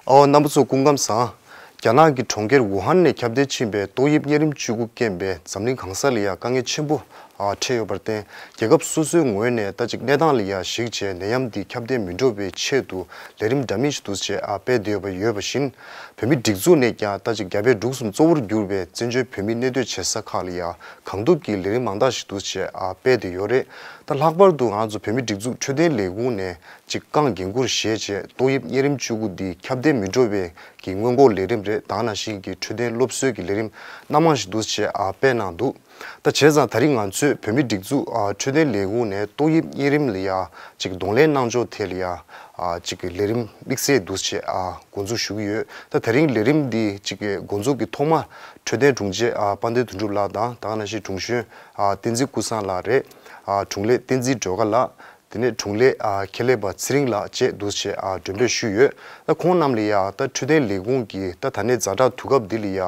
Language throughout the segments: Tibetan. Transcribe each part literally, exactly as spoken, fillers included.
ཨོ། རྣམ་པ་ཚོ་སྐུ་ཁམས་བཟང་། རྒྱ་ནག་གི་གྲོང་ཁྱེར་ཝུ་ཧན་ནས་ཁྱབ་གདལ་ཕྱིན་པའི་ཏོག་དབྱིབས་གཉན་རིམས་བཅུ་དགུ་རྐྱེན་པས་འཛམ་གླིང་གང་ས་ལ་ཡང་དཀའ་ངལ་ཆེན་པོ་ཨ་འཕྲད་ཡོད་པར་བརྟེན། རྒྱལ་ཁབ་སོ་སོའི་ངོས་ནས་ད་ཅིག་གནས་སྟངས་ལ་ཡང་གཞིགས་བྱས་ནད་ཡམས་འདི་ཁྱབ་གདལ་མི་འགྲོ་བའི་ཆེད་དུ་ལས་རིམ་འདྲ་མིན་ཞིག་འདུག་སེ་ཨ་སྤེལ་བསྡད་ཡོད་པ་ཡོད་པ་བཞིན། བོད་མིའི་སྒྲིག་འཛུགས་ནས་ཀྱང་ད་ཅིག་རྒྱ་བལ་འབྲུག་གསུམ་གཙོ་བོར་གྱུར་པའི་བཙན་བྱོལ་བོད་མིའི་གནས་སྡོད་བྱེད་ས་ཁག་ལ་ཡང་གང་ཐུབ་ཀྱིས་ལས་རིམ་མང་དག་ཞིག་འདུག་སེ་ཨ་སྤེལ་བསྡད་ཡོད་རེད། ད་ལྷག་པར་དུ་ང་ཚོ་བོད་མིའི་སྒྲིག་འཛུགས་འཕྲོད་བསྟེན་ལས་ཁུངས་ནས་ཅིག་རྐང་འགན་འཁུར་བཞེས་བྱས་ཏོག་དབྱིབས་གཉན་རིམས་བཅུ་དགུ་འདི་ཁྱབ་གདལ་མི་འགྲོ་བའི་གི་སྔོན་འགོག་ལས་རིམ་རེད། ད་ག་ནང་བཞིན་གྱི་འཕྲོད་བསྟེན་སློབ་གསོའི་གི་ལས་རིམ་སྣ་མང་ཞིག་འདུག་སེ་ཨ་སྤེལ་གནང་འདུག་ད་བྱས་ཙང་ད་རིང་ང་ཚོས་བོད་མིའི་སྒྲིག་འཛུགས་ཨ་འཕྲོད་བསྟེན་ལས་ཁུངས་ནས་ཏོག་དབྱིབས་གཉན་རིམས་ལ་ཡ་ཅིག་གདོང་ལེན་གནང་ཕྱོགས་ཐད་ལ་ཡ་ཨ་ཅིག་གི་ལས་རིམ་དམིགས་བསལ་འདུག་སེ་ཨ་འགོ་འཛུགས་ཞུ་གི་ཡོད། ད་ད་རིང་ལས་རིམ་འདི་ཅིག་གི་འགོ་འཛུགས་ཀྱི་ཐོག་མ་འཕྲོད་བསྟེན་དྲུང་ཆེ་ཨ་དཔལ་ལྡན་དོན་གྲུབ་ལགས་དང་ད་ག་ནང་བཞིན་དྲུང་གཞོན་ཨ་བསྟན་འཛིན་ཀུན་བཟང་ལགས་རེད། ཨ་དྲུང་ལས་བསྟན་འཛིན་སྒྲོལ་དཀར་ལགས། དེ་ནས་དྲུང་ལས་ཨ་ཁེ་ལས་པ་ཚེ་རིང་ལགས་བཅས་འདུག་སེ་ཨ་མགྲོན་འབོད་ཞུས་ཡོད། ད་ཁོང་རྣམས་ལ་ཡ་ད་འཕྲོད་བསྟེན་ལས་ཁུངས་ཀྱིས་ད་ད་ནས་ཛ་དྲག་དུས་སྐབས་འདི་ལ་ཡ་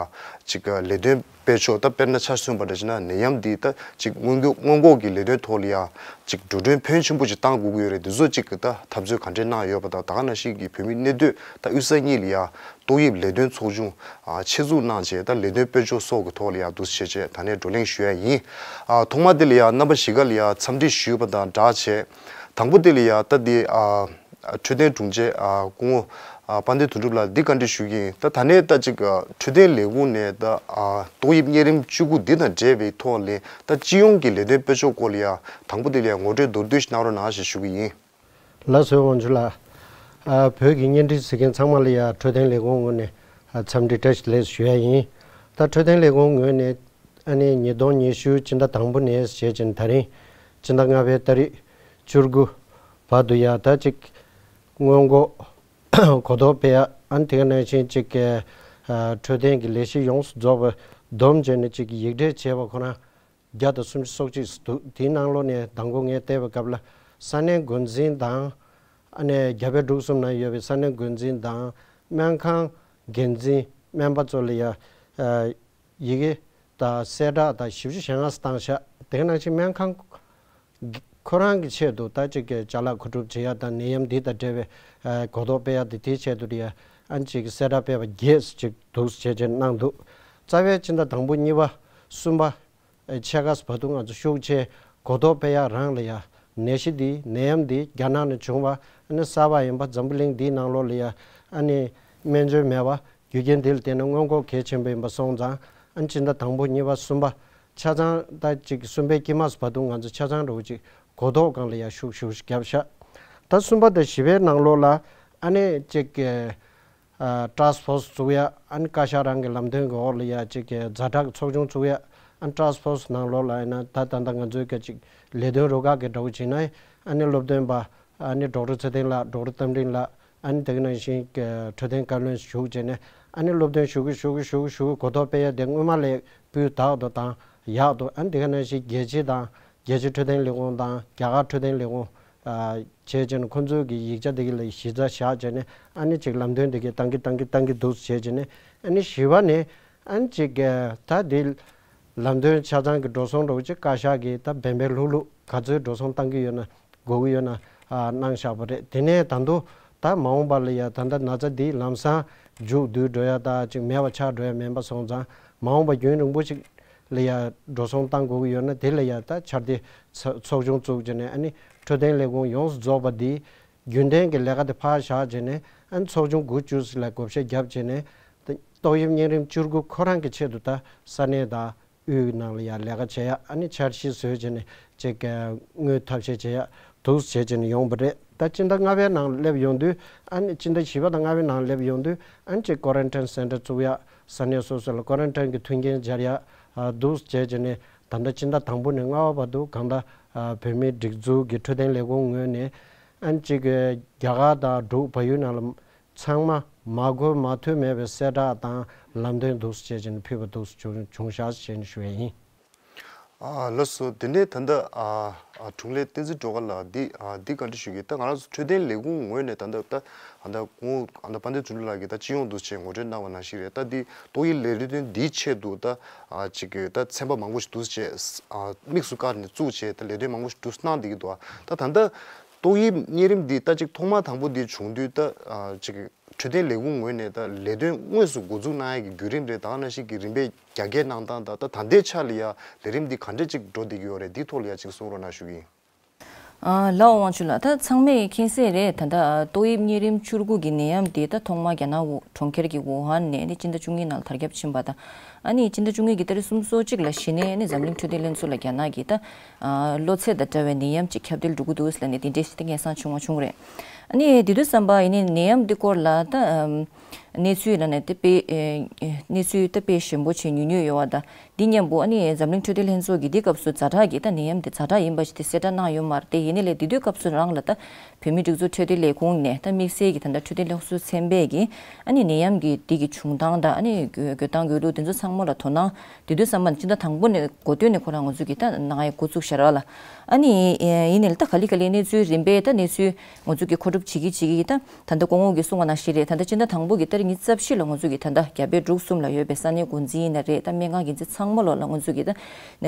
ཅིག་ལས་དོན་སྤེལ་ཕྱོགས། ད་དཔེར་ན་ཆ་བཞག་པ་འདྲ་བྱས་ན་ནད་ཡམས་འདི་ད་ཅིག་སྔོན་འགོག་སྔོན་འགོག་གི་ལས་དོན་ཐོག་ལ་ཡ་ཅིག་འགྲོ་གྲོན་ཕོན་ཆེན་པོ་ཅིག་གཏང་དགོས་ཀྱི་ཡོད་རེད། འདི་ཚོ་ཅིག་གི་ད་འཐབ་རྩོད་ག་འདྲས་གནང་ཡོད་པ་དང་ད་ག་ནང་བཞིན་གྱི་བོད་མིའི་གནས་སྡོད་ད་དབུས་ས་གཉིས་ལ་ཡ་ཏོག་དབྱིབས་ལས་དོན་ཚོགས་ཆུང་ཨ་ཆེད་འཛུགས་གནང་བྱས་ད་ལས་དོན་སྤེལ་ཕྱོགས་སོགས་ཀྱི་ཐོག་ལ་ཡ་འདུག་སེ་བྱས་བྱས་ད་ནས་བགྲོ་གླེང་ཞུ་ཡ་ཡིན། ཨ་ཐོག་མ་དེ་ལ་ཡ་རྣམ་པ་བཞི་ཀ་ལ་ཡ་འཚམས་འདྲི་ཞུས་པ་དང་སྦྲགས་བྱས། དང་པོ་དེ་ལ་ཡ་ད་དེ་ཨ་འཕྲོད་བསྟེན་དྲུང་ཆེ་ཨ་སྐུ་ངོ་ཨ་དཔལ་ལྡན་དོན་གྲུབ་ལགས་འདི་བཀའ་འདྲི་ཞུ་གི་ཡིན། ད་ད་ནས་ད་ཅིག་ཨ་འཕྲོད་བསྟེན་ལས་ཁུངས་ནས་ད་ཨ་ཏོག་དབྱིབས་གཉན་རིམས་བཅུ་དགུ་འདི་དང་འབྲེལ་བའི་ཐོག་ལ་ད་སྤྱི་ཡོངས་ཀྱི་ལས་དོན་སྤེལ་ཕྱོགས་སྐོར་ལ་ཡ་དང་པོ་དེ་ལ་ཡ་ངོ་སྤྲོད་མདོར་བསྡུས་ཤིག་གནང་རོགས་གནང་ཞེས་ཞུ་གི་ཡིན། ལགས་སོ། དབང་ཕྱུག་ལགས། ཨ་བོད་ཀྱི་བརྙན་འཕྲིན་གཟིགས་མཁན་ཚང་མ་ལ་ཡ་འཕྲོད་བསྟེན་ལས་ཁུངས་ངོས་ནས་ཨ་འཚམས་འདྲི་བཀྲ་ཤིས་བདེ་ལེགས་ཞུ་ཡ་ཡིན། ད་འཕྲོད་བསྟེན་ལས་ཁུངས་ངོས་ནས་ཨ་ནི་ཉིས་སྟོང་ཉི་ཤུ་སྤྱི་ཟླ་དང་པོ་ནས་བྱས་ཙང་ད་རིང་སྤྱི་ཟླ་ལྔ་པའི་ཏ་རིག་བཅུ་དགུ་བར་དུ་ཡ་ད་ཅིག་སྔོན་འགོག་གོ་རྟོགས་སྤེལ་ཡ། ཨ་ནི་དེ་ག་ནང་བཞིན་ཅིག་གི་ཨ་འཕྲོད་བསྟེན་གྱི་ལས་གཞི་ཡོངས་སུ་རྫོགས་པ་བསྡོམས་བྱས་ནས་ཅིག་ཡིག་ཕྲད་བྱས་པ་ཁོ་རང་བརྒྱ་དང་སུམ་ཅུ་སོ་གཅིག་འདུག་དེའི་ནང་ལོགས་ནས་དང་པོ་ངས་བལྟས་པའི་སྐབས་ལ་ས་གནས་འགོ་འཛིན་དང་། ཨ་ནི་རྒྱ་བལ་འབྲུག་གསུམ་ནང་ཡོད་པའི་ས་གནས་འགོ་འཛིན་དང་སྨན་ཁང་འགན་འཛིན་སྨན་པ་ཚོ་ལ་ཡ་ཨ་ཡི་གེ་དང་གསལ་བསྒྲགས་དང་ཞིབ་ཞིབ་བྱེད་ང་བཏང་ཤག་དེ་ག་ནང་བཞིན་སྨན་ཁང་ཁོ་རང་གི་ཆེད་དུ་ད་ཅིག་གི་ཅ་ལག་མཁོ་སྒྲུབ་བྱེད་ཡ་དང་ནད་ཡམས་འདི་དང་འབྲེལ་བའི་ཨ་གོ་རྟོགས་སྤེལ་ཡ་དེ་དེའི་ཆེད་དུ་ཡ་ཨ་ནི་ཅིག་གསལ་བསྒྲགས་སྤེལ་བ་བརྒྱད་ཅིག་འདུག་བྱས་བྱས་གནང་འདུག་རྩ་བའི་སྤྱི་ཟླ་དང་པོ་གཉིས་པ་གསུམ་པ་ཕྱེད་ཀ་བར་དུ་ང་ཚོ་ཤུགས་ཆེ་གོ་རྟོགས་སྤེལ་ཡ་རང་ལ་ཡ་ནད་གཞི་འདི་ནད་ཡམས་འདི་རྒྱ་ནག་ནས་བྱུང་བ་ཨ་ནི་གསར་པ་ཡིན་པ། འཛམ་བུ་གླིང་འདིའི་ནང་ལོགས་ལ་ཡ་ཨ་ནི་སྨན་བཅོས་མེད་པ། རྒྱུ་རྐྱེན་འདི་ལ་བརྟེན་ནས་སྔོན་འགོག་གལ་ཆེན་པོ་ཡིན་པ་སོང་ཙང་ཨ་ནི་སྤྱི་ཟླ་དང་པོ་གཉིས་པ་གསུམ་པ་ཆ་ཚང་ད་ཅིག་གསུམ་པའི་དཀྱིལ་མ་བར་དུ་ང་ཚོ་ཆ་ཚང་འགྲོ་ཅིག་གོ་རྟོགས་སྒང་ལ་ཡ་ཤུགས་ཤུགས་ཤིག་བརྒྱབ་ཤག་ད་གསུམ་པ་དང་བཞི་པའི་ནང་ལོགས་ལ་ཨ་ནི་ཅིག་ཨ་ཊཱསྐ་ཕོར་སི་བཙུགས་ཡ། ཨ་ནི་བཀའ་ཤག་རང་གི་ལམ་སྟོན་གྱི་འོག་ལ་ཡ་ཅིག་གི་ཛ་དྲག་གི་ཚོགས་ཆུང་བཙུགས་ཡ། ཨ་ནི་ཊཱསྐ་ཕོར་སི་ནང་ལོགས་ལ་ཡིན་ན་ད་ད་ལྟ་ང་ཚོའི་ག་ཅིག་ལས་དོན་རུ་ཁག་གི་འདྲ་བོ་བྱས་ན་ཨ་ནི་སློབ་སྟོན་པ་ཨ་ནི་ཌོག་ཊར་ཚེ་བརྟན་ལགས། ཌོག་ཊར་རྟ་མགྲིན་ལགས། ཨ་ནི་དེ་ག་ནང་བཞིན་གྱི་འཕྲོད་བསྟེན་བཀའ་བློན་ཞུགས་བྱས་ནས་ཨ་ནི་སློབ་སྟོན་ཞུ་གི་ཞུ་གི་ཞུ་གི་ཞུ་གི་གོ་རྟོགས་སྤེལ་ཡ་དེ་སྔོན་མ་ལས་སྤུས་དག་ཏུ་དང་ཡག་ཏུ། ཨ་ནི་དེ་ག་ནང་བཞིན་རྒྱལ་སྤྱི་དང་རྒྱལ་སྤྱི་འཕྲོད་བསྟེན་ལས་ཁུངས་དང་རྒྱ་གར་འཕྲོད་བསྟེན་ལས་ཁུངས་ཨ་བྱས་བྱས་ནས་ཁོང་ཚོའི་གི་ཡིག་ཆ་དེ་གི་ལ་གཞི་རྩ་བཞག་བྱས་ནས་ཨ་ནི་ཅིག་ལམ་སྟོན་དེ་གི་བཏང་གི་བཏང་གི་བཏང་གི་འདུག་བྱས་བྱས་ནས་ཨ་ནི་བཞི་པ་ནས་ཨ་ནི་ཅིག་ད་དེ་ལམ་སྟོན་ཆ་ཚང་གི་འགྲོ་སོང་འགྲོ་ཅིག་བཀའ་ཤག་གི་ད་འབེན་འབེན་ལྷུག་ལྷུག་ག་ཚོད་འགྲོ་སོང་བཏང་གི་ཡོད་ན་དགོས་ཀྱི་ཡོད་ན་ཨ་གནང་བཞག་པ་རེད། དེ་ནས་ད་དུང་ད་མ་འོངས་པ་ལ་ཡ་ད་ལྟ་ན་ཚ་འདི་ལམ་སང་མཇུག་བསྡུ་འགྲོ་ཡ་ད་ཅིག་མེད་པ་ཆགས་འགྲོ་ཡ་མིན་པ་སོང་ཙང་མ་འོངས་པ་རྒྱུན་རིང་པོ་ཞིག་ལ་ཡ་འགྲོ་སོང་བཏང་དགོས་ཀྱི་ཡོད་ན་དེ་ལ་ཡ་ད་ཆར་དེ་ཚོགས་ཆུང་བཙུགས་བྱས་ནས་ཨ་ནི་འཕྲོད་བསྟེན་ལས་ཁུངས་ཡོངས་སུ་རྫོགས་པ་འདི་རྒྱུན་ལྡན་གྱི་ལས་ཀ་དེ་ཕར་བཞག་བྱས་ནས་ཨ་ནི་ཚོགས་ཆུང་དགུ་བཅུ་ཙམ་ལ་བགོ་བཤའ་བརྒྱབ་བྱས་ནས་ཏོག་དབྱིབས་གཉན་རིམས་བཅུ་དགུ་ཁོ་རང་གི་ཆེད་དུ་ད་ས་གནས་དང་དབུས་ནང་ལ་ཡ་ལས་ཀ་བྱེད་ཡ། ཨ་ནི་འཆར་གཞི་བཟོས་བྱས་ནས་ཅིག་དངུལ་ཐབས་ཤེས་བྱེད་ཡ་འདུག་བྱས་བྱས་ནས་ཡོང་བ་རེད། ད་སྤྱི་ཟླ་ལྔ་པའི་ནང་སླེབས་ཡོང་དུས་ཨ་ནི་སྤྱི་ཟླ་བཞི་པ་དང་ལྔ་པའི་ནང་སླེབས་ཡོང་དུས་ཨ་ནི་ཅིག་ཀོ་རན་ཊིན་སེན་ཊར་བཙུགས་ཡ། ས་གནས་སོ་སོ་ལ་ཀོ་རན་ཊིན་གྱི་མཐུན་རྐྱེན་སྦྱར་ཡ་ཨ་འདུག་བྱས་བྱས་ནས་ད་ལྟ་སྤྱི་ཟླ་དང་པོ་ནས་ལྔ་པ་བར་དུ་གང་ལྟར་ཨ་བོད་མིའི་སྒྲིག་འཛུགས་ཀྱི་འཕྲོད་བསྟེན་ལས་ཁུངས་ངོས་ནས་ཨ་ནི་ཅིག་རྒྱ་གར་དང་འབྲུག་བལ་ཡུལ་ནང་ལ་ཚང་མ་མ་གོ་མ་ཐོས་མེད་པའི་གསལ་བསྒྲགས་དང་ལམ་སྟོན་འདུག་སེ་བྱས་བྱས་ནས་ཕུལ་བ་འདུག་སེ་བྱུང་བྱུང་ཤག་ཅེས་ནས་ཞུ་ཡས་ཡིན། ཨ་ལགས་སོ། དེ་ནས་ད་ལྟ་ཨ་ཨ་དྲུང་ལས་བསྟན་འཛིན་སྒྲོལ་དཀར་ལགས་འདི་ཨ་འདི་བཀའ་འདྲི་ཞུ་གི། ད་ང་རང་ཚོ་འཕྲོད་བསྟེན་ལས་ཁུངས་ངོས་ནས་ད་ལྟ་ད་ཨ་ད་ཁོང་ཨ་ད་དཔལ་ལྡན་དོན་གྲུབ་ལགས་ཀྱིས་ད་སྤྱི་ཡོངས་འདུག་སེ་ངོ་སྤྲོད་གནང་བ་ནང་བཞིན་རེད། ད་འདི་ཏོག་དབྱིབས་ལས་དོན་འདིའི་ཆེད་དུ་ད་ཨ་ཅིག་གི་ད་ཚན་པ་མང་པོ་ཞིག་འདུག་སེ་ཨ་དམིགས་སུ་བཀར་ནས་བཙུགས་བྱས་ད་ལས་དོན་མང་པོ་ཞིག་འདུག་སེ་གནང་བསྡད་ཀྱི་འདུག་ད་ད་ལྟ་ཏོག་དབྱིབས་གཉན་རིམས་འདི་ད་ཅིག་ཐོག་མ་དང་པོ་འདི་བྱུང་དུས་ད་ཨ་ཅིག་ འཕྲོད་བསྟེན་ལས་ཁུངས་ངོས་ནས་ད་ལས་དོན་དངོས་སུ་འགོ་འཛུགས་གནང་ཡ་གི་བརྒྱུད་རིམ་རེད། ད་ག་ནང་བཞིན་གྱི་རིམ་པས་རྒྱ་སྐྱེད་གནང་སྟངས་དང་ད་ད་ལྟའི་ཆ་ལ་ཡ་ལས་རིམ་འདི་ག་འདྲས་ཅིག་འགྲོ་བསྡད་ཀྱི་ཡོད་རེད། འདིའི་ཐོག་ལ་ཡ་ཅིག་གསུང་རོགས་གནང་ཞུ་གི་ཡིན། ཨ་ལགས་དབང་ཕྱུག་ལགས། ད་ཚང་མས་མཁྱེན་གསལ་རེད། ད་ལྟ་ཏོག་དབྱིབས་གཉན་རིམས་བཅུ་དགུ་གི་ནད་ཡམས་དེ་ད་ཐོག་མར་རྒྱ་ནག་གྲོང་ཁྱེར་གྱི་ཝུ་ཧན་ནས་ནི་སྤྱི་ཟླ་བཅུ་གཉིས་ནང་ལ་དར་ཁྱབ་ཕྱིན་པ་དང་། ཨ་ནི་སྤྱི་ཟླ་བཅུ་གཉིས་ཀྱི་ཏ་རིག་སུམ་ཅུ་སོ་གཅིག་ལ་གཞི་ནས་ནི་འཛམ་གླིང་འཕྲོད་བསྟེན་ལྷན་ཚོགས་ལ་རྒྱ་ནག་གི་ད་ཨ་གློ་ཚད་དང་འདྲ་བའི་ནད་ཡམས་ཅིག་ཁྱབ་གདལ་འགྲོ་གི་འདུག་ཟེར་ནས་དེ་འདྲའི་ཞིག་ད་སྙན་སེང་བྱུང་བ་བྱུང་རེད། ཨ་ནི་དེ་དུས་ཙམ་པ་ཡིན་ནའི་ནད་ཡམས་འདི་སྐོར་ལ་ད་ཨམ་གནས་ཚུལ་ལ་ནས་དེ་དཔེ་ཨེ་གནས་ཚུལ་ད་དཔེ་ཞིབ་པོ་བྱས་ཉུང་ཉུང་ཡོད་པ་དང་། འདི་མཉམ་པོ་ཨ་ནི་འཛམ་གླིང་འཕྲོད་བསྟེན་ལྷན་ཚོགས་ཀྱིས་འདི་སྐབས་སུ་ཛ་དྲག་གི་ད་ནད་ཡམས་དེ་ཛ་དྲག་ཡིན་པ་ཞིག་དེ་གསལ་བསྒྲགས་གནང་ཡོད་མ་རེད་དེ། ཡིན་ནའི་ལས་དེ་དུས་སྐབས་སུ་རང་ལ་ད་བོད་མིའི་སྒྲིག་འཛུགས་འཕྲོད་བསྟེན་ལས་ཁུངས་ནས་ད་དམིགས་བསལ་གྱི་ད་ལྟ་འཕྲོད་བསྟེན་སློབ་ཟུར་ཚན་པས་ཀྱིས་ཨ་ནི་ནད་ཡམས་ཀྱི་འདི་གི་བྱུང་སྟངས་དང་ཨ་ནི་འགོས་སྟངས་འགོས་ལུགས་དེ་ཚོ་ཚང་མ་ལ་དོ་སྣང་དེ་དུས་ཙམ་པ་ནས་སྤྱི་ཟླ་དང་པོ་ནས་འགོ་སྟོད་ནས་ཁོ་རང་ང་ཚོ་གིས་ད་གནང་ཡ་འགོ་བཙུགས་ཤག་ར་ལ། ཨ་ནི་ཡིན་ནའི་ལས་ད་ག་ལེ་ག་ལེ་གནས་ཚུལ་རིམ་པས་ད་གནས་ཚུལ་ང་ཚོ་གིས་མཁོ་སྒྲུབ་བྱེད་ཀྱི་བྱེད་ཀྱི་ད་ད་ལྟ་སྐུ་ངོ་གིས་གསུངས་པ་ནང་བཞིན་རེད། ད་ལྟ་སྤྱི་ཟླ་དང་པོ་གི་ཏ་རིག་ཉི་ཤུ་རྩ་བཞི་ལ་ང་ཚོ་གི་ད་ལྟ་རྒྱ་བལ་འབྲུག་གསུམ་ལ་ཡོད་པའི་ས་གནས་འགོ་འཛིན་ཡིན་ན་རེད། ད་སྨན་ཁང་འགན་འཛིན་ཚང་མ་ལོག་ལ་ང་ཚོ་གི་ད་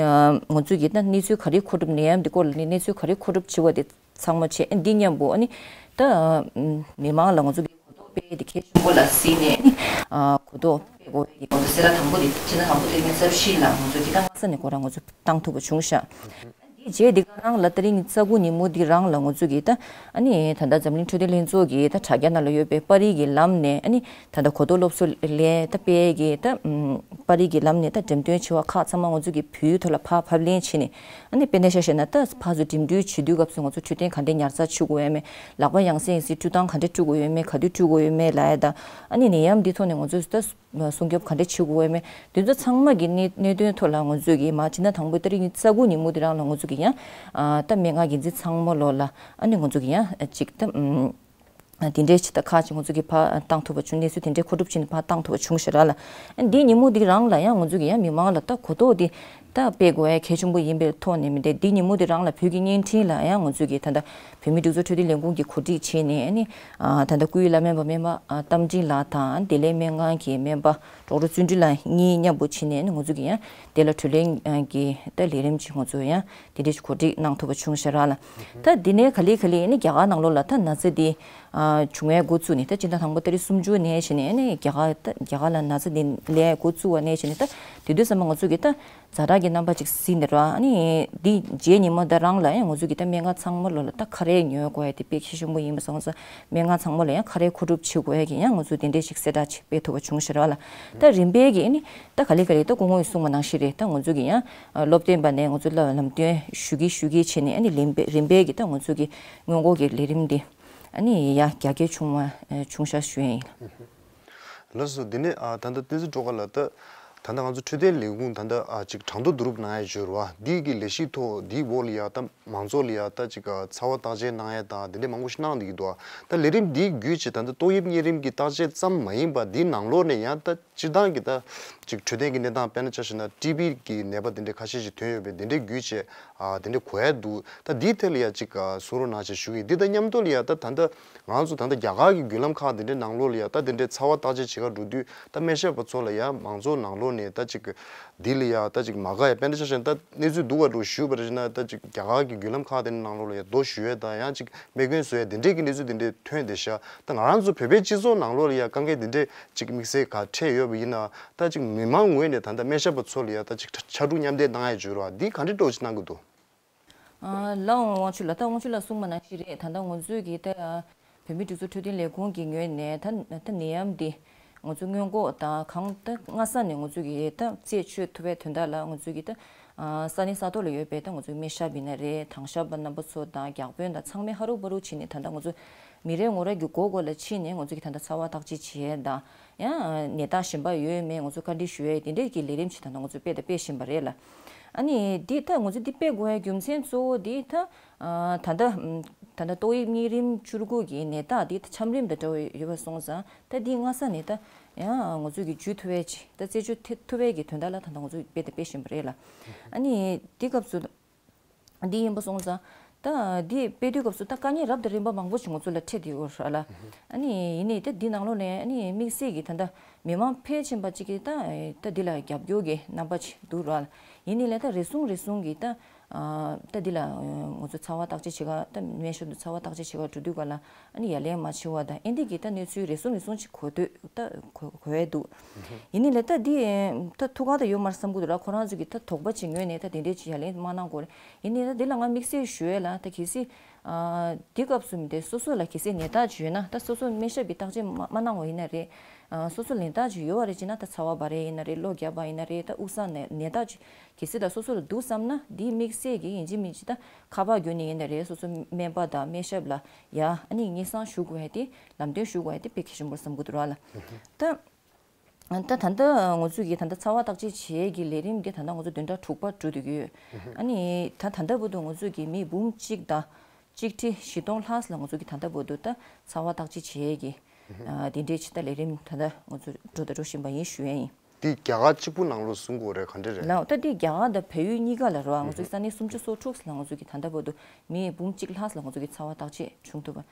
ང་ཚོ་གི་ད་གནས་ཚུལ་ག་རེ་མཁོ་སྒྲུབ་ནད་ཡམས་འདི་སྐོར་ལ་ནི་གནས་ཚུལ་ག་རེ་མཁོ་སྒྲུབ་བྱེད་པ་དེ་ཚང་མ་བྱས། འདི་མཉམ་པོ་ཨ་ནི་ད་མི་མང་ལ་ང་ཚོ་གི་གོ་རྟོགས་སྤེལ་དེ་གལ་ཆེན་པོ་ལ་བརྩིས་ནས་ཨ་ནི་གོ་རྟོགས་སྤེལ་དགོས་ཡ་དེ་ང་ཚོ་སྤྱི་ཟླ་དང་པོ་དེ་སྤྱི་ཟླ་དང་པོ་ཏ་རིག་ཉི་ཤུ་རྩ་བཞི་ལ་ང་ཚོ་གི་ད་སྔ་ས་ནས་ཁོ་རང་ང་ཚོ་བཏང་ཐུབ་པ་བྱུང་ཤག་དེའི་རྗེས་འདི་ག་རང་ལ་ཏ་རིག་ཉི་ཤུ་རྩ་དགུ་ཉིན་མོ་འདི་རང་ལ་ང་ཚོ་གིས་ད་ཨ་ནི་ད་ལྟ་འཛམ་གླིང་འཕྲོད་བསྟེན་ལྷན་ཚོགས་ཀྱིས་ད་དྲ་རྒྱ་ནང་ལ་ཡོད་པའི་པར་རིས་ཀྱི་ལམ་ནས་ཨ་ནི་ད་ལྟ་གོ་རྟོགས་སློབ་གསོ་ལས་ད་སྤེལ་གྱི་ད་ཨམ་པར་རིས་ཀྱི་ལམ་ནས་ད་འགྲེམས་སྟོན་བྱེད་པ་ཁག་ཚང་མ་ང་ཚོ་གིས་བོད་ཡིག་ཐོག་ལ་ཕར་ཕབ་ལེན་བྱས་ནས་ཨ་ནི་དཔེར་ན་ཆ་བཞག་ན་ད་ཕར་ཚུར་འགྲིམ་འགྲུལ་བྱེད་དུས་སྐབས་སུ་ང་ཚོ་འཕྲོད་བསྟེན་ག་འདྲས་ཉར་ཚགས་བྱེད་དགོས་ཡོད་མེད། ལག་པ་ཡང་སེ་ཡང་སེ་བཀྲུ་སྟངས་ག་འདྲས་བཀྲུ་དགོས་ཡོད་མེད། ག་དུས་བཀྲུ་དགོས་ཡོད་མེད་ལབ་ཡ་དང་། ཨ་ནི་ནད་ཡམས་འདི་ཐོག་ནས་ང་ཚོས་ད་སྲུང་སྐྱོབ་ག་འདྲས་བྱེད་དགོས་ཡོད་མེད། དེ་ཚོ་ཚང་མ་གི་གནད་གནད་དོན་ཐོག་ལ་ང་ཚོས་ཀྱིས་མ་སྤྱི་ཟླ་དང་པོའི་ཏ་རིག་ཉི་ཤུ་རྩ་དགུ་ཉིན་མོ་དེ་རང་ལ་ང་ཚོ་གིས་ཡང་ཨ་ད་སྨན་ཁང་འགན་འཛིན་ཚང་མ་ལོག་ལ་ཨ་ནི་ང་ཚོ་གིས་ཡང་ཅིག་ད་ཨམ་དེ་འདྲའི་ཅིག་ད་ཁག་ཅིག་ང་ཚོ་གིས་ཕར་བཏང་ཐུབ་པ་བྱུང་། གནས་ཚུལ་དེ་འདྲའི་མཁོ་སྒྲུབ་བྱས་ནས་ཕར་བཏང་ཐུབ་པ་བྱུང་ཤག་ར་ལ། ཨ་འདིའི་ཉིན་མོ་འདི་རང་ལ་ཡང་ང་ཚོ་གིས་ཡང་མི་མང་ལ་ད་གོ་རྟོགས་འདི་ད་སྤེལ་དགོས་ཡ་གལ་ཆེན་པོ་ཡིན་པའི་ཐོག་ནས་མི་འདྲ། འདི་ཉིན་མོ་འདི་རང་ལ་བོད་ཀྱི་བརྙན་འཕྲིན་ལ་ཡང་ང་ཚོ་གིས་ད་ལྟ་བོད་མིའི་སྒྲིག་འཛུགས་འཕྲོད་བསྟེན་ལས་ཁུངས་ཀྱིས་གོ་སྒྲིག་བྱས་ནས་ཨ་ནི་ཨ་ད་ལྟ་སྐུའི་བླ་སྨན་པ་སྨན་པ་ཨ་རྟ་མགྲིན་ལགས་དང་བདེ་ལེགས་སྨན་ཁང་གི་སྨན་པ་ཌོག་ཊར་བརྩོན་འགྲུས་ལགས་གཉིས་མཉམ་པོ་བྱས་ནས་ཨ་ནི་ང་ཚོ་གིས་ཡང་དེ་ལ་དྲིན་ལན་གྱི་ད་ལས་རིམ་ཅིག་ང་ཚོ་ཡང་དེ་འདྲ་ཞིག་གོ་སྒྲིག་གནང་ཐུབ་པ་བྱུང་ཤག་ར་ལ། ད་འདི་ནས་ག་ལེ་ག་ལེ་ཨ་ནི་རྒྱ་གར་ནང་ལོགས་ལ་ད་ན་ཚ་འདི་ཨ་བྱུང་བའི་འགོ་བཙུགས་ནས་ད་སྤྱི་ཟླ་དང་པོ་ཏ་རིག་སུམ་ཅུ་ནས་བྱས་ནས་ཨ་ནི་རྒྱ་གར་ད་རྒྱ་གར་ལ་ན་ཚ་འདི་སླེབས་འགོ་བཙུགས་པ་ནས་བྱས་ནས་ད་དེ་དུས་ཙམ་པ་ང་ཚོ་གིས་ད་ཛ་དྲག་གི་རྣམ་པ་ཅིག་གཟིགས་ནས་ར། ཨ་ནི་འདི་རྗེས་ཉིན་མོ་ད་རང་ལ་ཡང་ང་ཚོ་གིས་ད་སྨན་ཁང་ཚང་མ་ལོག་ལ་ད་ཁ་རས་ཉོ་དགོས་ཡ་དེ་དཔེ་གལ་ཆེན་པོ་ཡིན་པ་སོང་ཙང་། སྨན་ཁང་ཚང་མ་ལ་ཡང་ཁ་རས་མཁོ་སྒྲུབ་བྱེད་དགོས་ཡ་གི་ཡང་ང་ཚོ་དེ་འདྲས་ཞིག་གསལ་བསྒྲགས་ཅིག་སྤེལ་ཐུབ་པ་བྱུང་ཤག་ར་ལ། ད་རིམ་པས་ཀྱི་ཨ་ནི་ད་ག་ལེ་ག་ལེ་ད་སྐུ་ངོ་ཡིས་གསུངས་པ་ནང་བཞིན་རེད། ད་ང་ཚོ་གིས་ཡང་སློབ་སྟོན་པ་ནས་ང་ཚོ་ལ་ལམ་སྟོན་ཞུ་གི་ཞུ་གི་བྱས་ནས་ཨ་ནི་རིམ་པས་རིམ་པས་ཀྱི་ད་ང་ཚོ་གི་སྔོན་འགོག་གི་ལས་རིམ་འདི་ཨ་ནི་ཡང་རྒྱ་སྐྱེད་བྱུང་བ་བྱུང་ཤག་ཞུ་ཡ་ཡིན། ལགས་སོ། འདི་ནས་ཨ་ད་ལྟ་བསྟན་འཛིན་སྒྲོལ་དཀར་ལགས། ད་ད་ལྟ་ང་ཚོ་འཕྲོད་བསྟེན་ལས་ཁུངས་ད་ལྟ་ཨ་ཅིག་གྲངས་ཐོ་བསྡུ་རུབ་གནང་ཡ་འབྱོར་བ་འདི་གི་ལས་གཞི་ཐོག་འདིའི་འོག་ལ་ཡ་ད་མང་ཚོགས་ལ་ཡ་ད་ཅིག་ཨ་ཚ་བ་བརྟག་དཔྱད་གནང་ཡ་དང་འདི་འདྲ་མང་པོ་ཞིག་གནང་བསྡད་ཀྱི་འདུག་ད་ལས་རིམ་འདིའི་བརྒྱུད་ཅིག་ད་ལྟ་ཏོག་དབྱིབས་གཉན་རིམས་ཀྱི་བརྟག་དཔྱད་ཙམ་མ་ཡིན་པ་འདིའི་ནང་ལོགས་ནས་ཡང་ད་སྤྱིར་བཏང་གི་ད་ཅིག་འཕྲོད་བསྟེན་གྱི་གནས་སྟངས་དཔེར་ན་ཆ་བཞག་ན་ཊི་བི་གི་ནད་པ་འདི་འདྲ་ཁ་ཤས་ཤིག་ཐོན་ཡོད་པས་འདི་འདྲའི་བརྒྱུད་བྱས་ཨ་དེ་འདྲ་གོ་ཡ་འདུག་ད་འདིའི་ཐད་ལ་ཡ་ཅིག་ཨ་གསུང་རོགས་གནང་ཞེས་ཞུ་གི་ཡིན། འདི་དང་མཉམ་དུ་ལ་ཡ་ད་ད་ལྟ་ང་ཚོ་ད་ལྟ་རྒྱ་གར་གྱི་བརྒྱུད་ལམ་ཁག་འདི་འདྲའི་ནང་ལོགས་ལ་ཡ་ད་འདི་འདྲའི་ཚ་བ་བརྟག་དཔྱད་བྱེད་ག་འགྲོ་དུས་ད་སྨན་ཞབས་པ་ཚོ་ལ་ཡ་མང་ཚོགས་ནང་ལོགས་ནས་ད་ཅིག་འདི་ལ་ཡ་ད་ཅིག་མ་དགའ་ཡ་དཔེར་ན་ཆ་བཞག་ན་ད་གནས་ཚུལ་སྡུག་ག་འགྲོ་ཞུས་པ་རེད་ན་ད་ཅིག་རྒྱ་གར་གྱི་བརྒྱུད་ལམ་ཁག་འདི་འདྲའི་ནང་ལོགས་ལ་ཡ་རྡོ་གཞུ་ཡ་དང་ཡང་ཅིག་རྨས་སྐྱོན་བཟོ་ཡ་འདི་འདྲའི་གི་གནས་ཚུལ་འདི་འདྲའི་ཐོན་བསྡད་ཤག་ད་ང་རང་ཚོ་བོད་པའི་སྤྱི་ཚོགས་ནང་ལོགས་ལ་ཡ་དཀའ་ངལ་འདི་འདྲའི་ཅིག་དམིགས་བསལ་ག་འཕྲད་ཡོད་པ་ཡིན་ན་ད་ཅིག་མི་མང་ངོས་ནས་ད་ལྟ་སྨན་ཞབས་པ་ཚོ་ལ་ཡ་ད་ཅིག་ཕྱར་གྲུ་མཉམ་འདེགས་གནང་ཡ་འབྱོར་བ་འདི་ག་འདྲའི་སྤྲོ་ཆེ་གནང་གི་འདུག་ཨ་ལགས་འོང་དབང་ཕྱུག་ལགས། ད་དབང་ཕྱུག་ལགས་གསུངས་པ་ནང་བཞིན་རེད། ད་ལྟ་ང་ཚོས་ཀྱི་ད་བོད་མིའི་སྒྲིག་འཛུགས་འཕྲོད་བསྟེན་ལས་ཁུངས་ཀྱི་ངོས་ནས་ད་ད་ནད་ཡམས་འདི་ང་ཚོ་སྔོན་འགོག་དང་གང་ད་སྔ་ས་ནས་ང་ཚོས་ཀྱི་ད་རྩད་གཅོད་ཐུབ་པའི་དོན་དག་ལ་ང་ཚོས་ཀྱི་ད་ས་གནས་ས་ཐོག་ལ་ཡོད་པའི་ད་ང་ཚོའི་སྨན་ཞབས་ཡིན་ན་རེད། དྭང་ཞབས་པ་རྣམ་པ་ཚོ་དང་བརྒྱ་དཔོན་དང་ཚང་མས་ཧ་རུ་བ་རུ་བྱས་ནས་ད་ལྟ་ང་ཚོ་མི་རེ་ངོ་རེ་གི་མགོ་སྐོར་ལ་ཕྱིན་ནས་ང་ཚོས་ཀྱི་ད་ལྟ་ཚ་བ་བརྟག་དཔྱད་བྱས་དང་། ཡང་ནད་རྟགས་གཞན་པ་ཡོད་མེད་ང་ཚོ་བཀའ་འདྲི་ཞུ་ཡས་དེ་འདྲས་ཀྱི་ལས་རིམ་ཞིག་ད་ལྟ་ང་ཚོས་སྤེལ་དང་སྤེལ་བཞིན་པ་རེད་ལ། ཨ་ནི་འདི་ད་ང་ཚོས་འདི་སྤེལ་དགོས་ཡའི་རྒྱུ་མཚན་གཙོ་བོ་འདི་ད་ད་ལྟ་ད་ལྟ་ཏོག་དབྱིབས་གཉན་རིམས་བཅུ་དགུ་གི་ནད་རྟགས་འདི་ད་ཆམ་རིམས་དང་འདྲ་བ་ཡོད་པ་སོང་ཙང་ད་འདི་སྔ་ས་ནས་ད་ཡང་ང་ཚོས་ཀྱི་འཇུ་ཐུབ་པའི་ཆེད་ད་རྩད་གཅོད་ཐུབ་པའི་གི་དོན་དག་ལ་ད་ལྟ་ང་ཚོས་སྤེལ་དང་སྤེལ་བཞིན་པ་རེད་ལ། ཨ་ནི་འདི་སྐབས་སུ། འདི་ཡིན་པ་སོང་ཙང་། ད་འདི་སྤེལ་དུས་སྐབས་སུ་ད་དཀའ་ངལ་རབ་དང་རིམ་པ་མང་པོ་ཞིག་ང་ཚོ་ལ་འཕྲད་དེ་ཡོད་ར་ལ། ཨ་ནི་ཡིན་ནའི་ད་འདི་ནང་ལོགས་ནས་ཨ་ནི་དམིགས་བསལ་གྱི་ད་ལྟ་མི་མང་ཕལ་ཆེན་པ་གཅིག་གིས་ད་ད་འདི་ལ་རྒྱབ་སྐྱོར་གྱི་རྣམ་པ་ཅིག་འདུག་ར་ལ། ཡིན་ནའི་ལས་ད་རེ་ཟུང་རེ་ཟུང་གིས་ད་ ཨ་ད་འདི་ལ་ཨ་ང་ཚོ་ཚ་བ་བརྟག་དཔྱད་བྱེད་ག་ད་སྨན་ཞབས་དུ་ཚ་བ་བརྟག་དཔྱད་བྱེད་ག་འགྲོ་དུས་ག་ལ་ཨ་ནི་ཡ་ལན་མ་བྱེད་པ་དང་ཨེ་འདི་གི་ད་གནས་ཚུལ་རེ་ཟུང་རེ་ཟུང་ཅིག་གོ་ཐོས་ད་གོ་གོ་ཡས་འདུག་ཡིན་ནའི་ལས་ད་འདི་ད་ཐུགས་ཁག་ད་ཡོད་མ་རེད་བསམ་གི་འདུག་ལ། ཁོ་རང་ཚོ་གི་ད་དོགས་པ་ཅིག་ངོས་ནས་ད་དེ་འདྲས་ཅིག་ཡ་ལན་མ་གནང་དགོས་རེད། ཡིན་ནའི་ད་འདི་ལ་ང་དམིགས་བསལ་ཞུ་ཡས་ལ་ད་གལ་སྲིད་ཨ་འདི་སྐབས་སུ་མི་དེ་སོ་སོ་ལ་གལ་སྲིད་ནད་རྟགས་ཅིག་ཡོད་ན་ད་སོ་སོ་སྨན་ཞབས་ཀྱི་བརྟག་དཔྱད་མ་མ་གནང་བ་ཡིན་ན་རེད། ཨ་སོ་སོ་ལ་ནད་རྟགས་ཅིག་ཡོད་པ་རེད་ཅེ་ན་ད་ཚ་བ་འབར་ཡས་ཡིན་ན་རེད། གློ་རྒྱག་པ་ཡིན་ན་རེད། ད་དབུགས་སང་ནད་ནད་རྟགས་ཅིག་གལ་སྲིད་ད་སོ་སོ་ལ་འདུག་བསམ་ན་འདིའི་དམིགས་བསལ་གྱི་ཡིན་གཅིག་མིན་གཅིག་ད་ཁ་པར་བརྒྱུད་ནས་ཡིན་ན་རེད། སོ་སོ་སྨན་པ་དང་སྨན་ཞབས་ལ་ཡ་ཨ་ནི་སྙན་སེང་ཞུ་དགོས་ཡ་དེ་ལམ་སྟོན་ཞུ་དགོས་ཡ་དེ་དཔེ་གལ་ཆེན་པོ་བསམ་གི་འདུག་ར་ལ། ད་ད་ད་ལྟ་ང་ཚོས་ཀྱི་ད་ལྟ་ཚ་བ་བརྟག་དཔྱད་བྱེད་ཡས་ཀྱི་ལས་རིམ་འདི་ད་ལྟ་ང་ཚོ་བདུན་ཕྲག་དྲུག་པ་འགྲོ་བསྡད་ཀྱི་ཡོད། ཨ་ནི་ད་ད་ལྟ་བར་དུ་ང་ཚོས་ཀྱི་མི་འབུམ་གཅིག་དང་གཅིག་ཁྲི་བཞི་སྟོང་ལྷག་ཙམ་ལ་ང་ཚོས་ཀྱི་ད་ལྟ་བར་དུ་ད་ཚ་བ་བརྟག་དཔྱད་བྱེད་ཡས་ཀྱི་ཨ་དེ་འདྲའི་ཕྱི་ལྟ་ལས་རིམ་ད་ལྟ་ང་ཚོ་འགྲོ་དང་འགྲོ་བཞིན་པ་ཡིན་ཞུ་ཡས་ཡིན། འདི་རྒྱ་གར་གཅིག་པུ་ནང་ལོགས་བཟུང་དགོས་རེད་ག་འདྲ་རེད། ལགས་ད་འདི་རྒྱ་གར་དང་བལ་ཡུལ་གཉིས་ཀ་ལ་རེད་བ། ང་ཚོའི་ས་གནས་སུམ་ཅུ་སོ་དྲུག་ལ་ང་ཚོ་གི་ད་ལྟ་བར་དུ་མི་འབུམ་གཅིག་ལྷག་ལ་ང་ཚོ་གི་ཚ་བ་བརྟག་དཔྱད་བྱུང་ཐུབ་པ།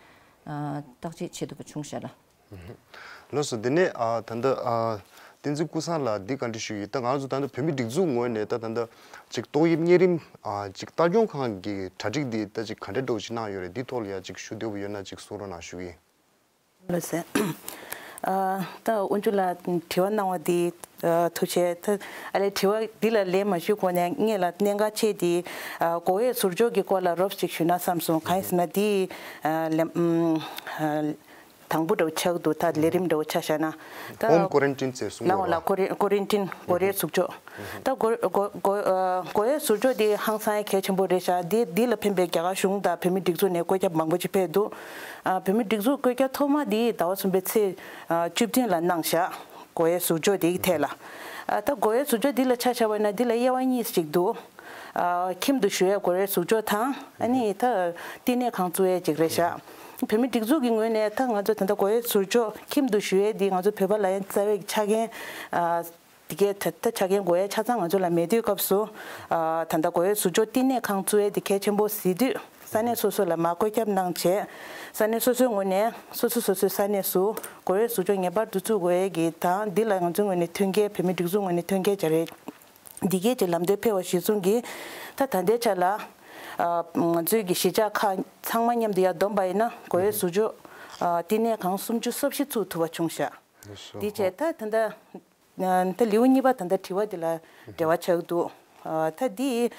ཨ་བརྟག་དཔྱད་བྱེད་ཐུབ་པ་བྱུང་ཤག་ལ། ལགས་སོ། དེ་ནས་ཨ་ད་ལྟ་ཨ་བསྟན་འཛིན་ཀུན་བཟང་ལགས་འདི་བཀའ་འདྲི་ཞུ་ཡི། ད་ང་ཚོ་ད་ལྟ་བོད་མི་སྒྲིག་འཛུགས་ངོས་ནས་ད་ད་ལྟ་ཅིག་ཏོག་དབྱིབས་གཉན་རིམས་ཨ་ཅིག་ལྟ་སྐྱོང་ཁང་གི་གྲ་སྒྲིག་འདི་ད་ཅིག་ག་འདྲ་འདྲ་བོ་ཅིག་གནང་ཡོད་རེད། འདི་ཐོག་ལ་ཡ་ཅིག་ཞུ་འདོད་པ་ཡོད་ན་ཅིག་གསུང་རོགས་གནང་ཞུ་གི་ཡིན། ལགས་སོ། ཨ་ད་དབོན་ཆུ་ལགས་དྲི་བ་གནང་བ་འདི་ཨ་ཐུགས་རྗེ་ཆེ། ད་ཨ་ལས་དྲི་བ་འདི་ལ་ལན་མ་ཞུ་གོང་ནས་ངེད་ལ་གནད་འགག་ཆེ་འདི་ཨ་སྒོ་དབྱེ་ཟུར་འཇོག་གི་སྐོར་ལ་རོབ་ཅིག་ཞུས་ན་བསམ་སོང་། གང་ཡིན་ཟེར་ན་འདི་ཨ་ལས་ཨམ་ཨ་དང་པོ་འདྲ་བོ་ཆགས་འདུག་ད་ལས་རིམ་འདྲ་བོ་ཆ་བཞག་ན་ད་ཧོམ་ཀོ་རན་ཊིན་ཟེར་གསུང་ལགས་འོ་ལགས། ཀོ་རེ་ཀོ་རན་ཊིན་སྒོ་དབྱེ་ཟུར་འཇོག་ད་སྒོ་སྒོ་སྒོ་ཨ་སྒོ་དབྱེ་ཟུར་འཇོག་འདི་ཧང་སང་གལ་ཆེན་པོ་རེད་ཤག་འདི་འདི་ལ་ཕན་པའི་རྒྱ་གར་གཞུང་དང་བོད་མི་སྒྲིག་འཛུགས་ནས་བཀོད་ཁྱབ་མང་པོ་ཅིག་ཕེབས་འདུག་ཨ་བོད་མི་སྒྲིག་འཛུགས་བཀོད་ཁྱབ་ཐོག་མ་འདི་ཟླ་བ་གསུམ་པའི་ཚེས་ཨ་བཅུ་བདུན་ལ་གནང་ཤག་སྒོ་དབྱེ་ཟུར་འཇོག་འདིའི་ཐད་ལ། ཨ་ད་སྒོ་དབྱེ་ཟུར་འཇོག་འདི་ལ་ཆ་བཞག་པ་ཡིན་ན་འདི་ལ་དབྱེ་བ་གཉིས་ཤིག་འདུག་ཨ་ཁྱིམ་དུ་བཞུགས་ཡས་སྒོ་དབྱེ་ཟུར་འཇོག་དང་ཨ་ནི་ད་བསྟི་གནས་ཁང་བཙུགས་ཡས་ཅིག་རེད་ཤག་བོད་མི་སྒྲིག་འཛུགས་ཀྱི་ངོས་ནས་ད་ང་ཚོ་ད་ལྟ་སྒོ་དབྱེ་ཟུར་འཇོག་ཁྱིམ་དུ་བཞུགས་ཡས་འདི་ང་ཚོ་བོད་པ་ལ་ཡང་རྩ་བའི་ཆ་རྐྱེན་ཨ། དེ་གའི་ད་ལྟ་ཆ་རྐྱེན་དགོས་ཡ་ཆ་ཚང་ང་ཚོ་ལ་མེད་དུས་སྐབས་སུ། ཨ་ད་ལྟ་སྒོ་དབྱེ་ཟུར་འཇོག་བསྟི་གནས་ཁང་བཙུགས་ཡ་དེ་གལ་ཆེན་པོ་གཟིགས་དུས་ས་གནས་སོ་སོ་ལ་མར་བཀོད་ཁྱབ་གནང་བྱས། ས་གནས་སོ་སོའི་ངོས་ནས་སོ་སོ་སོ་སོའི་ས་གནས་སུ་སྒོ་དབྱེ་ཟུར་འཇོག་ངེས་པར་དུ་བཙུགས་དགོས་ཡ་གི་དང་འདི་ལ་ང་ཚོའི་ངོས་ནས་མཐུན་རྐྱེན་བོད་མི་སྒྲིག་འཛུགས་ངོས་ནས་མཐུན་རྐྱེན་སྦྱར་ཡ་འདི་གའི་ཅིག་ལམ་སྟོན་ཕེབས་པ་གཞིར་བཟུང་གིས་ད་ད་ལྟའི་ཆ་ལ་ཨ་ང་ཚོའི་གི་གཞིས་ཆགས་ཁག་ཚང་མ་མཉམ་དུ་ཡར་བསྡོམས་པ་ཡིན་ན་སྒོ་དབྱེ་ཟུར་འཇོག་ཨ་བསྟི་གནས་ཁང་སུམ་ཅུ་སོ་བཞི་བཙུགས་ཐུབ་པ་བྱུང་ཤག་འདི་བྱས་ད་ད་ལྟ། ད་ལེའུ་གཉིས་པ་ད་ལྟ་དྲི་བ་འདི་ལ་འབྲེལ་བ་ཆགས་འདུག་ད་འདི་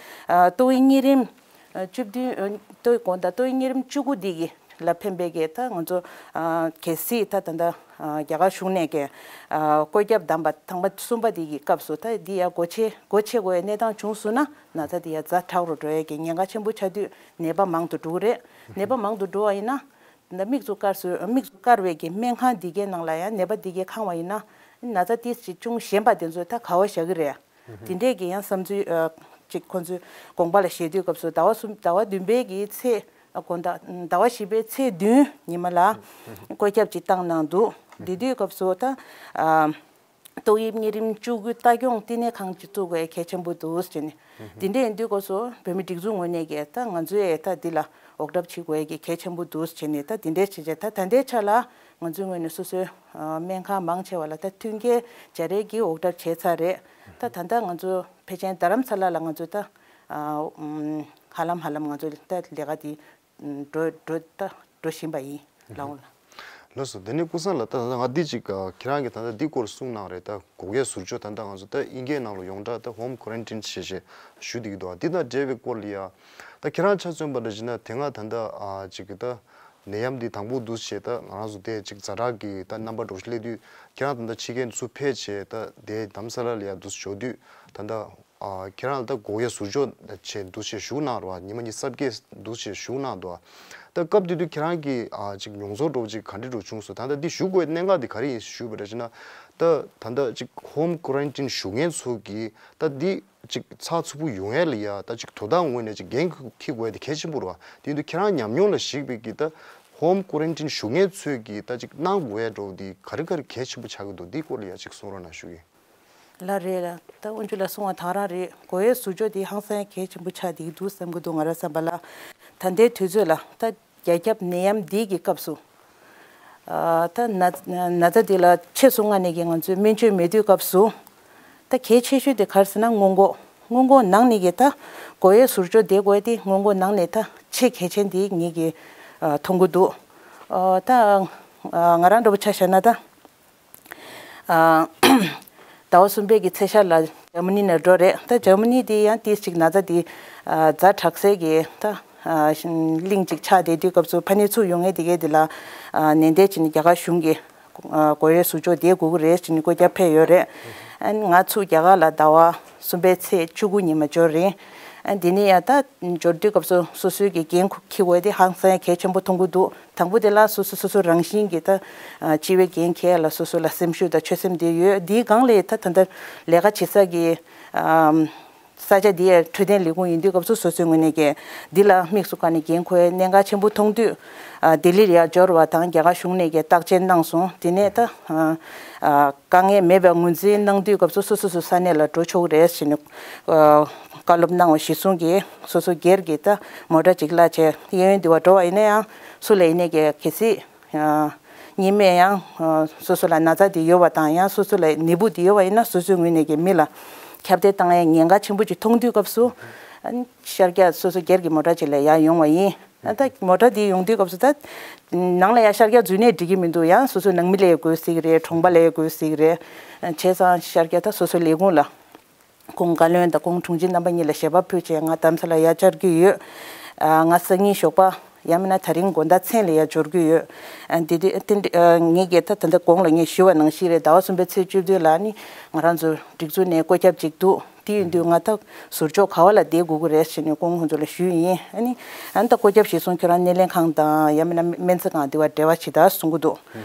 ཏོག་དབྱིབས་གཉན་རིམས་བཅུ་བདུན་ཏོག་དབྱིབས་དགུང་དང་ཏོག་དབྱིབས་གཉན་རིམས་བཅུ་དགུ་འདི་གི་ལ་ཕན་པའི་གི་ད་ང་ཚོ་གལ་སྲིད་ད་ད་ལྟ་རྒྱ་གར་གཞུང་ནས་གི་བཀོད་ཁྱབ་བདམས་པ་ཐེངས་མ་གསུམ་པ་འདི་གི་སྐབས་སུ་ད་འདི་ཡ་སྒོ་ཕྱེ་སྒོ་ཕྱེ་དགོས་ཡ་གནས་སྟངས་བྱུང་སོང་ན་ན་ཚ་འདི་ཡ་ཛ་དྲག་རུ་འགྲོ་ཡ་གི་ཉེན་ཁ་ཆེན་པོ་ཆགས་དུས་ནད་པ་མང་དུ་འགྲོ་གི་རེད། ནད་པ་མང་དུ་འགྲོ་བ་ཡིན་ན། ད་མིག་ཏུ་བཀར་སོ་མིག་ཏུ་བཀར་བའི་གི་སྨན་ཁང་འདི་གའི་ནང་ལ་ཡང་ནད་པ་འདི་གའི་ཁེངས་པ་ཡིན་ན་ན་ཚ་ཏོག་ཙམ་ཅིག་ཅུང་ཞན་པ་དེ་ཚོ་ད་ག་བ་བཞག་གི་རེད། དེ་འདྲས་ཀྱི་ཡང་བསམ་ཚུལ་ཨ་ཅིག་ཁོང་ཚོས་དགོངས་པ་ལ་བཞེས་དུས་སྐབས་སུ་ཟླ་བ་གསུམ་ཟླ་བ་བདུན་པའི་གི་ཚེས་ཨ་དགོང་དག་ཟླ་བ་བཞི་པའི་ཚེས་བདུན་ཉི་མ་ལ་བཀོད་ཁྱབ་ཅིག་བཏང་གནང་འདུག་དེ་དུས་སྐབས་སུ་ད་ཨ། ཏོག་དབྱིབས་གཉན་རིམས་བཅུ་དགུ་ལྟ་སྐྱོང་བསྟི་གནས་ཁང་ཅིག་བཙུགས་དགོས་གལ་ཆེན་པོ་འདུག་ཟེར་ནས། འདི་འདྲ་ཡིན་དུས་སྐབས་སུ་བོད་མི་སྒྲིག་འཛུགས་ངོས་ནས་ཀྱི་ད་ང་ཚོས་ད་འདི་ལ་འོག་གྲབས་བྱེད་དགོས་ཀྱི་གལ་ཆེན་པོ་འདུག་ཟེར་ནས་ད་འདི་འདྲའི་བྱས་རྗེས་ད་ད་ལྟའི་ཆ་ལ་ང་ཚོའི་ངོས་ནས་སོ་སོའི་སྨན་ཁང་མང་ཆེ་བ་ལ་ད་མཐུན་རྐྱེན་སྦྱར་ཡས་ཀྱི་འོག་གྲབས་བྱས་ཚར་རེད། ད་ད་ལྟ་ང་ཚོ་ཕལ་ཆེར་རྡ་རམ་ས་ལ་ལ་ང་ཚོ་ད་ཧ་ལམ་ཧ་ལམ་ང་ཚོ་ད་ལས་ཀ་འདི་འགྲོ་འགྲོ་ད་འགྲོ་བཞིན་པ་ཡིན་ལགས་འོང་ལ། ལགས་སོ། དེ་ནས་ཀུན་བཟང་ལགས་ད་ང་འདི་ཅིག་ཁྱེད་རང་གིས་ད་ལྟ་འདི་སྐོར་གསུངས་གནང་རེད། ད་སྒོ་ཁའི་ཟུར་འཇོག་ད་ལྟ་ང་ཚོ་ད་དབྱིན་སྐད་ནང་ལ་ཡོངས་གྲགས་ད་ཧོམ་ཀོ་རན་ཊིན་ཞེས་ཞེས་ཞུ་བསྡད་ཀྱི་འདུག་འདི་དང་འབྲེལ་བའི་སྐོར་ལ་ཡ་ད་ཁྱེད་རང་ཆ་མཚོན་པ་འདྲ་བྱས་ན་དེ་སྔ་ད་ལྟ་ཨ་ཅིག་ད་ནད་ཡམས་འདི་དང་པོ་འདུག་བྱས་ད་ང་རང་ཚོ་དེ་ཅིག་ཛ་དྲག་གི་ད་རྣམ་པ་འདྲ་བོ་ཞིག་སླེབས་དུས་ཁྱེད་རང་ད་ལྟ་ཕྱི་རྒྱལ་ཚུར་ཕེབས་བྱས་ད་དེ་རྡ་རམ་ས་ལ་ལ་ཡ་འདུག་འབྱོར་དུས་ད་ལྟ། ཨ་ཁྱེད་རང་ལ་ད་སྒོ་ཁའི་ཟུར་འཇོག་བྱས་འདུག་བྱས་བཞུགས་གནང་རོགས། ཉི་མ་གཉིས་གསར་སྐྱེས་འདུག་བྱས་བཞུགས་གནང་འདུག་ད་སྐབས་དེ་དུས་ཁྱེད་རང་གིས་ཨ་ཅིག་མྱོང་ཚོར་འདྲ་བོ་ཅིག་ག་འདྲ་འདྲ་བྱུང་སོང་། ད་ལྟ་འདི་བཞུགས་དགོས་གནད་འགག་འདི་ག་རེ་ཡིན་ཞུས་པ་རེད་ཅེ་ན། ད་ད་ལྟ་ཅིག་ཧོམ་ཀོ་རན་ཊིན་བཞུགས་མཁན་ཚོ་གིས་ད་འདི་ཅིག་ཚགས་ཚུད་པོ་ཡོང་ཡས་ལ་ཡ་ད་ཅིག་དོ་བདག་ངོས་ནས་ཅིག་འགན་འཁྱེར་དགོས་ཡས་དེ་གལ་ཆེན་པོ་རེད་བ། དེ་དུས་ཁྱེད་རང་ཉམས་མྱོང་ལ་གཞིགས་པའི་གི་ད་ཧོམ་ཀོ་རན་ཊིན་བཞུགས་མཁན་ཚོས་གིས་ད་ཅིག་གནང་དགོས་ཡས་འདྲ་བོ་འདི་ག་རེ་ག་རེ་གལ་ཆེན་པོ་ཆགས་ཀྱི་འདུག་འདིའི་སྐོར་ལ་ཡ་ཅིག་གསུང་རོགས་གནང་ཞུ་གི་ཡིན། ལགས་རེད་ལགས། ད་དབོན་ཇུ་ལགས་གསུང་བ་དང་རང་རེད། སྒོ་དབྱེ་ཟུར་འཇོག་འདི་ཧང་སང་གལ་ཆེན་པོ་ཆགས་བསྡད་ཀྱི་འདུག་བསམ་གྱི་འདུག་ང་རང་བསམ་པ་ལ། ད་ལྟའི་དུས་ཚོད་ལ་ད་རྒྱ་ཁྱབ་ནད་ཡམས་འདི་གི་སྐབས་སུ། ཨ་ད་ན་ན་ཚ་འདི་ལ་ཕྱིས་སུ་སྔ་ནས་ཀྱི་ང་ཚོའི་སྨན་བཅོས་མེད་དུས་སྐབས་སུ། ད་གལ་ཆེ་ཤོས་དེ་ག་རེ་ཟེར་ན་སྔོན་འགོག་སྔོན་འགོག་ནང་ནས་ཀྱི་ད་ སྒོ་དབྱེ་ཟུར་འཇོག་དེ་དགོས་དེ་སྔོན་འགོག་ནང་ནས་ད་ཆེས་གལ་ཆེན་དེ་ངེད་ཀྱིས་ཨ་མཐོང་གི་འདུག་ཨ་ད་ཨ་ང་རང་འདྲ་པོ་ཆ་བཞག་ན་ད་ཨ་ཟླ་བ་གསུམ་པའི་གི་ཚེས་ཤར་ལ་འཇར་མ་ནི་ནས་འགྲོ་རེད། ད་འཇར་མ་ནི་དེ་ཡང་ཏིས་ཅིག་ན་ཚ་དེ་ཨ་ཛ་དྲག་སའི་གི་ད་ཨ་གླིང་ཅིག་ཆགས་བསྡད་དུས་སྐབས་སུ་ཕ་ནི་ཚུར་ཡོང་མཁན་དེ་གའི་དེ་ལ་ཨ་ནན་ཏན་བྱས་ནས་རྒྱ་གར་གཞུང་གི་ཨ་སྒོ་དབྱེ་ཟུར་འཇོག་དེ་དགོས་ཀྱི་རེད་ཟེར་ནས་བཀོད་ཁྱབ་ཕེབས་ཡོད་རེད། ཨ་ནི་ང་ཚུར་རྒྱ་གར་ལ་ཟླ་བ་གསུམ་པའི་ཚེས་བཅུ་དགུ་ཉིན་མ་འབྱོར་རིང་། ཨ་འདི་ནས་ཡང་ད་འབྱོར་དུས་སྐབས་སུ་སོ་སོའི་གི་འགན་ཁུར་འཁྱེར་དགོས་དེ་ཧང་སང་ཡང་གལ་ཆེན་པོ་མཐོང་གི་འདུག་དང་པོ་དེ་ལ་སོ་སོ་སོ་སོ་རང་བཞིན་གྱི་ད་ཨ་སྤྱི་བའི་འགན་འཁྱེར་ཡ་ལ་སོ་སོ་ལ་སེམས་ཤུགས་དང་ཆོད་སེམས་དེ་ཡོད། དེའི་སྒང་ལས་ད་ད་ལྟ་ལས་ཀ་བྱེད་ས་གི་ཨ་ས་ཆ་འདི་ཡང་འཕྲོད་བསྟེན་ལས་ཁུངས་ཡིན་དུས་སྐབས་སུ་སོ་སོའི་ངོས་ནས་ཀྱི་འདི་ལ་དམིགས་སུ་བཀར་ནས་འགན་འཁུར་ཡའི་གནད་འགག་ཆེན་པོ་མཐོང་དུས། ཨ་ལྡི་ལི་ལ་ཡར་འབྱོར་བ་དང་རྒྱ་གར་གཞུང་ནས་ཀྱི་བརྟག་དཔྱད་གནང་སོང་། དེ་ནས་ད་ཨ་ཨ་དཀའ་ངལ་མེད་པའི་ངོས་འཛིན་གནང་དུས་སྐབས་སུ་སོ་སོ་སོ་ས་གནས་ལ་འགྲོ་ཆོག་གི་རེད་ཟེར་ནས་ཨ་བཀའ་སློབ་གནང་བ་གཞིར་བཟུང་གིས་སོ་སོ་སྒེར་གྱི་ད་མོ་ཊ་ཅིག་གླ་བྱས་གཡས་གཡོན་འདི་བ་འགྲོ་བ་ཡིན་ན་ཡང་སུ་ལ་ཡིན་ནའི་ཀྱི་གལ་སྲིད། ཨ་གཉིས་སྨན་ཡང་ཨ་སོ་སོ་ལ་ན་ཚ་དེ་ཡོད་པ་དང་ཡང་སོ་སོ་ལ་ནད་འབུ་དེ་ཡོད་པ་ཡིན་ན་སོ་སོའི་ངོས་ནས་ཀྱི་མི་ལ་ཁྱབ་གདལ་བཏང་ཡའི་ཉེན་ཁ་ཆེན་པོ་ཅིག་མཐོང་དུས་སྐབས་སུ་ཨ་ནི་ཤར་རྒྱག་སོ་སོ་སྒེར་གྱི་མོ་ཊ་ཅིག་ལ་ཡར་ཡོང་བ་ཡིན། ཨ་ད་མོ་ཊ་དེ་ཡོང་དུས་སྐབས་སུ་ད་ནང་ལ་ཡར་ཤར་རྒྱག་འཛུལ་ནས་འགྲིག་གི་མི་འདུག་ཡང་སོ་སོའི་ནང་མི་ལ་ཡང་དགོས་སྲིད་ཀྱི་རེད། གྲོང་པ་ལ་ཡང་དགོས་སྲིད་ཀྱི་རེད། བྱས་ཙང་ཤར་རྒྱག་ད་སོ་སོའི་ལས་ཁུངས་ལ། ཁོང་བཀའ་བློན་དང་ཁོང་དྲུང་ཆེ་རྣམ་པ་གཉིས་ལ་ཞལ་པར་ཕུལ་བྱས་ང་རྡ་རམ་ས་ལ་ཡར་བཅར་གྱི་ཡོད། ཨ་ང་སང་ཉིན་ཞོགས་པ་ཡང་མིན་ན་དེ་རིང་དགོང་དག་མཚན་ལ་ཡར་འབྱོར་གྱི་ཡོད། ཨ་འདི་དུས་ཨ་དེ་འདྲ་ཨ་ངེད་ཀྱིས་ད་ད་ལྟ་གོང་ལ་ངས་ཞུས་པ་ནང་བཞིན་རེད། ཟླ་བ་གསུམ་པའི་ཚེས་བཅུ་བདུན་ལ་ནི་ང་རང་ཚོ་སྒྲིག་འཛུགས་ནས་བཀོད་ཁྱབ་ཅིག་འདུག་དེ་ཡིན་དུས་ང་ད་ཟུར་འཇོག་ག་བ་ལ་བསྡད་དགོས་ཀྱི་རེད་ཟེར་ནས་ཁོང་ཁོང་ཚོ་ལ་ཞུས་ཡིན། ཨ་ནི་ཨ་ནི་ད་བཀོད་ཁྱབ་གཞིར་བཟུང་ཁྱོད་རང་སྣེ་ལེན་ཁང་དང་ཡང་མིན་ན་སྨན་རྩིས་ཁང་དེ་བ་འབྲེལ་བ་བྱེད་ད་གསུང་གི་འདུག་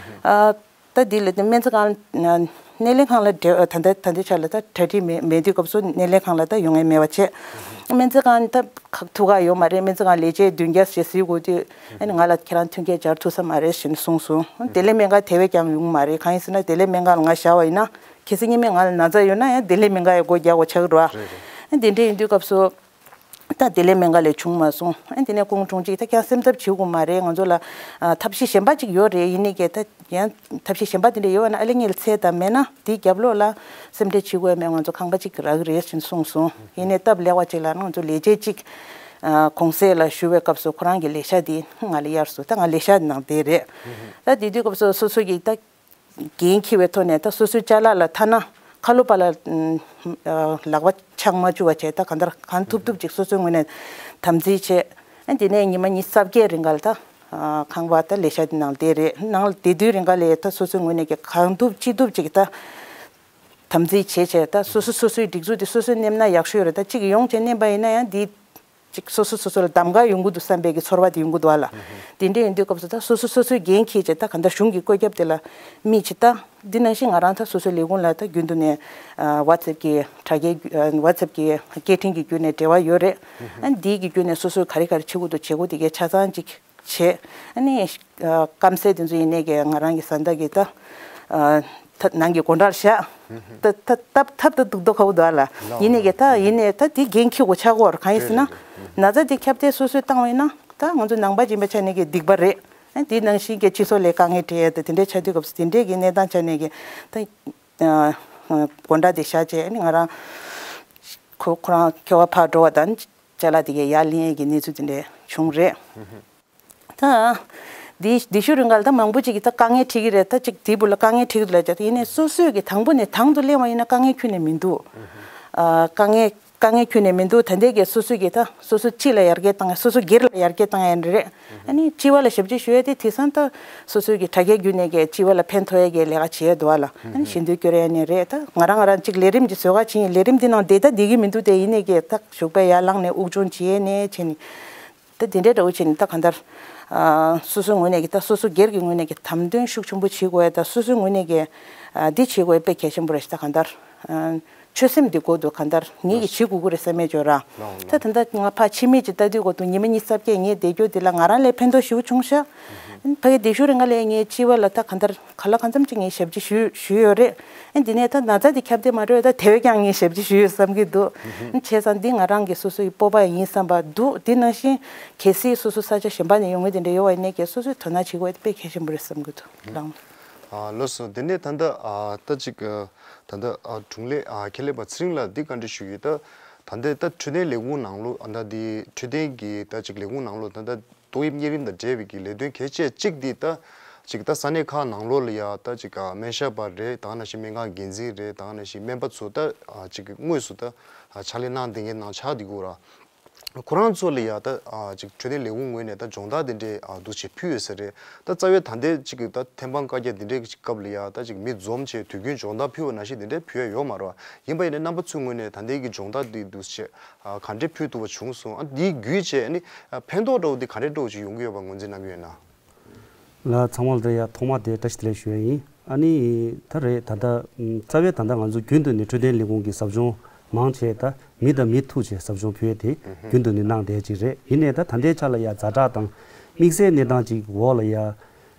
ཨ། ད་འདི་ལ་སྨན་རྩིས་ཁང་སྣེ་ལེན་ཁང་ལ་འབྲེལ་ད་ལྟ་ད་ལྟའི་ཆ་ལ་ད་གྲ་སྒྲིག་མེད་མེད་དུས་སྐབས་སུ་སྣེ་ལེན་ཁང་ལ་ད་ཡོང་ཡ་མེད་པ་བྱས། སྨན་རྩིས་ཁང་ད་ཁག་ཐུག་ག་ཡོད་མ་རེད། སྨན་རྩིས་ཁང་ལས་བྱེད་བདུན་བརྒྱ་ཞེ་གཟིགས་དགོས་དུས་ཨ་ནི་ང་ལ་ཁྱེད་རང་མཐུན་རྐྱེན་སྦྱར་ཐུབ་ས་མ་རེད་ཞེས་ནས་གསུངས་སོང་། བདེ་ལེགས་སྨན་ཁང་དེ་བས་ཀྱང་ཡོང་མ་རེད། གང་ཡིན་ཟེར་ན་བདེ་ལེགས་སྨན་ཁང་ལ་ང་བཞག་པ་ཡིན་ན་གལ་སྲིད་ཉི་མས་ང་ལ་ན་ཚ་ཡོད་ན་ཡང་བདེ་ལེགས་སྨན་ཁང་ཡང་སྒོ་རྒྱག་དགོས་ཆགས་ཀྱི་རེད་བ། ཨ་ནི་དེ་འདྲ་ཡིན་དུས་སྐབས་སུ། ད་བདེ་ལེགས་སྨན་ཁང་ལས་བྱུང་མ་སོང་། ཨ་དེ་ནས་ཁོང་དྲུང་ཆེ་ད་ཀྱང་སེམས་འཚབ་བྱེད་དགོས་མ་རེད། ང་ཚོ་ལ་ཨ་ཐབས་ཤེས་གཞན་པ་ཅིག་ཡོད་རེད། ཡིན་ནའི་ཀྱང་ད་ཡང་ཐབས་ཤེས་གཞན་པ་དེ་འདྲ་ཡོད་ན་ཨ་ལེ་ངེད་ལ་འཚོལ་དང་མེད་ན་དེའི་རྒྱབ་ལོགས་ལ་སེམས་ཁྲལ་བྱེད་དགོས་མེད། ང་ཚོ་ཁང་པ་ཅིག་རག་གི་རེད་ཟེར་གསུངས་སོང་། ཡིན་ནའི་སྟབས་ལེགས་པ་ཅིག་ལ་ན་ང་ཚོ་ལས་བྱེད་ཅིག་ཨ་གུང་སེང་ལ་ཞུ་བའི་སྐབས་སུ་ཁོ་རང་གི་ལས་ཤག་དེ་ང་ལ་གཡར་སོང་། ད་ང་ལས་ཤག་ནང་བསྡད་རེད། ད་དེ་དུས་སྐབས་སུ་སོ་སོ་གི་ད། འགན་འཁྱེར་བའི་ཐོག་ནས་ད་སོ་སོའི་ཅ་ལག་ལ་ཐ་ན་ཁ་ལོ་པ་ལ་ཨ་ལག་པ་འཆང་མ་བཅུག་པ་བྱས། ད་གང་ལྟར་གང་ཐུབ་ཐུབ་ཅིག་སོ་སོའི་ངོས་ནས་དམ་འཛིན་བྱས། ཨ་དེ་ནས་ཉི་མ་ཉི་ཤུ་རྩ་བརྒྱད་རིང་ག་ལ་ད་ཨ་ཁང་པ་ད་ལས་ཤག་དེ་ནང་བསྡད་རེད། ནང་ལ་བསྡད་དུས་རིང་ག་ལ་ད་སོ་སོའི་ངོས་ནས་ཀྱི་གང་ཐུབ་ཅི་ཐུབ་ཅིག་ད་དམ་འཛིན་བྱས་བྱས། ད་སོ་སོ་སོ་སོའི་སྒྲིག་འཛུགས་དེ་སོ་སོས་མནན་ན་ཡག་ཤོས་རེད། ད་གཅིག་ཡོང་བྱས་མནན་པ་ཡིན་ན་ཡང་འདི། ཅིག་སོ་སོ་སོ་སོ་ལ་གདམ་ག་ཡོང་གི་འདུག་བསམ་པའི་གི་ཚོར་བ་དེ་ཡོང་གི་འདུག་ཨ་ལ། དེ་འདྲ་ཡིན་དུས་སྐབས་སུ་ད་སོ་སོ་སོ་སོའི་འགན་འཁྱེར་བྱས། ད་ག་འདྲ་གཞུང་གི་བཀོད་ཁྱབ་དེ་ལ་མིག་ཅིག་ལྟ། འདི་ནང་བཞིན་ང་རང་ད་སོ་སོའི་ལས་ཁུངས་ལ་ད་རྒྱུན་དུ་ནས་ཨ་ཝ་ཚེབ་ཀྱི་དྲ་རྒྱའི་བརྒྱུད་ཨ་ཝ་ཚེབ་ཀྱི་སྐད་འཕྲིན་གྱི་བརྒྱུད་ནས་འབྲེལ་བ་ཡོད་རེད། ཨ་འདིའི་གི་བརྒྱུད་ནས་སོ་སོས་ག་རེ་ག་རེ་བྱེད་དགོས་འདུག་བྱེད་སྒོ་དེ་གའི་ཆ་ཚང་ཅིག་བྱས། ཨ་ནི་ཨ་སྐམ་སའི་དེ་ཚོ་ཡིན་ནའི་གི་ང་རང་གི་བཟའ་ཟླ་གི་ད་ཨ་ད་ནང་གི་སྒོ་འགྲམ་བཞག་ད་ད་ཐབ་ཐབ་ད་སྡུག་སྡུག་ཁ་བོ་འདུག་ཨ་ལ། ཡིན་ནའི་གི་ད་ཡིན་ནའི་ད་དེ་འགན་འཁྱེར་དགོས་ཆགས་ཀྱི་ཡོད་རེད། གང་ཡིན་ཟེར་ན་ན་ཚ་དེ་ཁྱབ་གདལ་སོ་སོས་བཏང་བ་ཡིན་ན་ད་ང་ཚོ་ནང་པ་ཡིན་པའི་ཆ་ནས་གི་སྡིག་པ་རེད། ཨ་དེ་ནང་བཞིན་གི་སྤྱི་ཚོགས་ལ་དཀའ་ངལ་འཕྲད་ཡ་ད་དེ་འདྲའི་ཆ་དུས་སྐབས་སུ་དེ་འདྲའི་གི་གནས་སྟངས་ཆ་ནས་གི་ད་ཨ་སྒོ་འགྲམ་དེ་བཞག་བྱས། ཨ་ནི་ང་རང་ཁོ་ཁོ་རང་ཁྱོ་ག་ཕར་འགྲོ་བ་དང་ཅ་ལག་དེ་གའི་ཡར་ལེན་ཡས་ཀྱི་གནས་ཚུལ་དེ་འདྲ་བྱུང་རེད། ད་འདི་འདི་ཤུ་རིང་ག་ལ་ད་མང་པོ་ཅིག་གིས་ད་དཀའ་ངལ་འཕྲད་ཀྱི་རེད། ད་ཅིག་དེའི་བུ་ལ་དཀའ་ངལ་འཕྲད་ཀྱི་འདུག་ལབ་ཀྱང་། ཡིན་ནའི་སོ་སོས་ཀྱི་དང་པོ་ནས་དང་དུ་གླེང་བ་ཡིན་ན་དཀའ་ངལ་ཁྱོན་ནས་མི་འདུག་ཨ་དཀའ་ངལ་དཀའ་ངལ་ཁྱོན་ནས་མི་འདུག་ད་ལྟའི་གི་སོ་སོས་ཀྱི་ད་སོ་སོ་སྤྱི་ལ་ཡར་རྒྱས་བཏང་ཡ། སོ་སོ་སྒེར་ལ་ཡར་རྒྱས་བཏང་ཡ་རེད། ཨ་ནི་སྤྱི་བ་ལ་ཞབས་ཕྱི་ཞུ་ཡ་དེ་དེང་སང་ད་སོ་སོའི་གི་དྲ་རྒྱའི་བརྒྱུད་ནས་གི་སྤྱི་བ་ལ་ཕན་ཐོགས་ཡ་གི་ལས་ཀ་བྱེད་ཡ་འདུག་ཨ་ལ། ཨ་ནི་ཞེ་འདོད་སྐྱོར་ཡ་ནི་རེད། ད་ང་རང་ང་རང་ཅིག་ལས་རིམ་གྱི་བཟོ་ག་བྱེད་ཡིན། ལས་རིམ་འདི་ནང་བསྡད་ད་བསྡད་ཀྱི་མི་འདུག་དེ་ཡིན་ནའི་གི་ད་ཞོགས་པ་ཡར་ལངས་ནས་དབུགས་སྦྱོང་བྱེད་ཡས་ནས་བྱས་ནས། ད་དེ་འདྲའི་འདྲ་བོ་བྱས་ནས་ད་གང་ལྟར་ཨ་སོ་སོའི་ངོས་ནས་ཀྱི་ད་སོ་སོ་སྒེར་གྱི་ངོས་ནས་ཀྱི་དམ་དོན་ཤུགས་ཆེན་པོ་བྱེད་དགོས་ཡ། ད་སོ་སོའི་ངོས་ནས་ཀྱི་ཨ་འདི་བྱེད་དགོས་ཡ་དཔེ་གལ་ཆེན་པོ་རེད་ཤག་ད་གང་ལྟར་ཨ་ཆོད་སེམས་འདི་དགོས་འདུག་གང་ལྟར་ངེད་ཀྱིས་བྱེད་དགོས་ཀྱི་རེད་བསམ་ཡས་ཅིག་ཡོད་ར། ད་ད་ལྟ་ང་ཕར་ཕྱི་མིག་ཅིག་ལྟ་དུས་འགོ་དུ་ཉི་མ་ཉི་ཤུ་རྩ་བརྒྱད་ངས་བསྡད་རྒྱུ་འདི་ལ་ང་རང་ལ་ཕན་ཐོགས་ཞེ་པོ་བྱུང་ཤག་ཕ་གི་བསྡད་ཤུལ་རིང་ག་ལ་ངས་སྤྱི་བ་ལ་ད་གང་ལྟར་ག་ལ་གང་འཚམ་ཅིག་ངས་ཞབས་ཕྱི་ཞུས་ཞུས་ཡོད་རེད། ཨ་འདི་ནས་ད་ན་ཚ་འདི་ཁྱབ་གདལ་མ་འགྲོ་ཡ་ད་དེ་བས་ཀྱང་ངས་ཞབས་ཕྱི་ཞུས་ཡོད་བསམ་གྱི་འདུག་ཨ་བྱས་ཙང་འདི་ང་རང་གི་སོ་སོ་ཡི་སྤོབས་པ་ཡིན་བསམ་པ་འདུག་འདི་ནང་བཞིན་གལ་སྲིད་སོ་སོ་ས་ཆ་གཞན་པ་ནས་ཡོང་མཁན་དེ་འདྲ་ཡོད་པ་ཡིན་ནའི་ཀྱི་སོ་སོས་དོ་སྣང་བྱེད་དགོས་ཡ་དེ་དཔེ་གལ་ཆེན་པོ་རེད་བསམ་གྱི་འདུག་ལགས། ཨ་ལགས་སོ། དེ་ནས་ད་ལྟ་ཨ་ད་ཅིག་ཨ་ད་ལྟ་ཨ་དྲུང་ལས་ཨ་ཁེ་ལས་པ་ཚེ་རིང་ལགས་འདི་བཀའ་འདྲི་ཞུ་གི་ཡོད། ད་ ད་ལྟའི་ད་འཕྲོད་བསྟེན་ལས་ཁུངས་ནང་ལོགས་ཨ་ད་འདི་འཕྲོད་བསྟེན་གྱི་ད་ཅིག་ལས་ཁུངས་ནང་ལོགས་ད་ད་ཏོག་དབྱིབས་གཉན་རིམས་དང་འབྲེལ་བའི་གི་ལས་དོན་གལ་ཆེ་གཅིག་འདི་ད་ཅིག་ད་ས་གནས་ཁག་ནང་ལོགས་ལ་ཡ་ད་ཅིག་སྨན་ཞབས་པ་རེད། ད་ག་ནང་བཞིན་སྨན་ཁང་འགན་འཛིན་རེད། ད་ག་ནང་བཞིན་སྨན་པ་ཚོ་ད་ཅིག་དངོས་སུ་ད་ཕྱག་ལས་གནང་བསྡད་མཁན་ནང་ཆགས་བསྡད་ཀྱི་ཡོད་ར། ཁོ་རང་ཚོ་ལ་ཡ་ད་ཅིག་འཕྲོད་བསྟེན་ལས་ཁུངས་ངོས་ནས་ད་སྦྱོང་བརྡར་དེ་འདྲས་འདུག་བྱས་ཕུལ་ཡོད་ས་རེད། ད་རྩ་བའི་ད་ལྟའི་ཅིག་ད་ཐེམ་སྤང་བཀའ་རྒྱ་དེ་འདྲའི་སྐབས་ལ་ཡ་ད་ཅིག་མི་འཛོམས་བྱས་དུས་རྒྱུན་སྦྱོང་བརྡར་ཕུལ་བ་ནང་བཞིན་དེ་འདྲས་ཕུལ་ཡ་ཡོད་མ་རེད་བ། ཡིན་པ་ཡིན་ནའི་རྣམ་པ་ཚོའི་ངོས་ནས་ད་ལྟའི་གི་སྦྱོང་བརྡར་དེ་འདུག་བྱས་ག་འདྲས་ཕུལ་ཐུབ་པ་བྱུང་སོང་། ཨ་འདི་བརྒྱུད་བྱས་ཨ་ནི་ཕན་ཐོགས་འདྲ་བོ་དེ་ག་འདྲས་འདྲ་བོ་ཅིག་ཡོང་གི་ཡོད་པ་ངོས་འཛིན་གནང་གི་ཡོད་ན། ལ་ཚང་མ་ལ་ཡ་ཐོག་མ་དེ་བཀྲ་ཤིས་བདེ་ལེགས་ཞུ་ཡ་ཡིན། ཨ་ནི་ད་རེད། ད་ལྟ་རྩ་བའི་ད་ལྟ་ང་ཚོ་རྒྱུན་དུ་ནས་འཕྲོད་བསྟེན་ལས་ཁུངས་ཀྱི་ཟབ་སྦྱོང་མང་ཆེ་ད་མི་དང་མི་ཐུག་བྱས་ཟབ་སྦྱོང་ཕུལ་ཡས་དེ་རྒྱུན་དུ་ནས་གནང་བསྡད་ཅིག་རེད། ཡིན་ནའི་ད་ད་ལྟའི་ཆ་ལ་ཡ་ཛ་དྲག་དང་དམིགས་བསལ་གནས་སྟངས་ཅིག་འོག་ལ་ཡ་ཨ་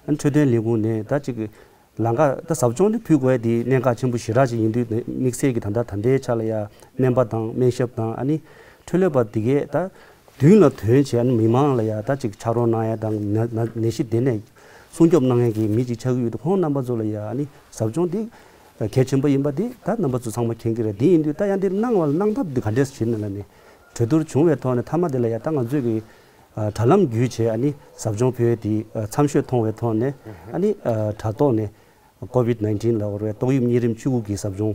ནི་འཕྲོད་བསྟེན་ལས་ཁུངས་ནས་ད་ཅིག་ལམ་ཁ་ད་ཟབ་སྦྱོང་དེ་ཕུལ་དགོས་ཡ་དེ་གནད་འགག་ཆེན་པོ་ཞེ་དྲག་ཅིག་ཡིན་དུས་དམིགས་བསལ་གྱི་ད་ལྟ་ད་ལྟའི་ཆ་ལ་ཡ་སྨན་པ་དང་སྨན་ཞབས་དང་ཨ་ནི་འཕྲོད་ལས་པ་དེ་གས་ད། མདུན་ལ་ཐོན་བྱས་ནས་མི་མང་ལ་ཡ་ད་ཅིག་ཕྱག་རོགས་གནང་ཡ་དང་ན་ན་ནད་གཞི་དེ་ནས་སྲུང་སྐྱོབ་གནང་མཁན་གྱི་མི་ཅིག་ཆགས་ཀྱི་ཡོད་དུས་ཁོང་རྣམ་པ་ཚོ་ལ་ཡ་ཨ་ནི་ཟབ་སྦྱོང་འདི་གལ་ཆེན་པོ་ཡིན་པ་འདི་ད་རྣམ་པ་ཚོ་ཚང་མ་མཁྱེན་གྱི་རེད། འདི་ཡིན་དུས་ད་ཡ་འདི་གནང་བ་ལ་གནང་ཐབས་འདི་ག་འདྲས་བྱེད་ན་ལ་ནི་གྲོས་བསྡུར་བྱུང་བའི་ཐོག་ནས་མཐའ་མ་དེ་ལ་ཡ་ད་ང་ཚོས་ཀྱི་དྲ་ལམ་བརྒྱུད་བྱས་ཨ་ནི་ཟབ་སྦྱོང་ཕུལ་ཡས་དེ་མཚམས་ཤོད་མཐོང་བའི་ཐོག་ནས་ཨ་ནི་དྲ་ཐོག་ནས། ཀོ་ཝིད་ནའིན་ཊིན་ལབ་དགོས་རེད། ཏོག་དབྱིབས་གཉན་རིམས་བཅུ་དགུ་གི་ཟབ་སྦྱོང་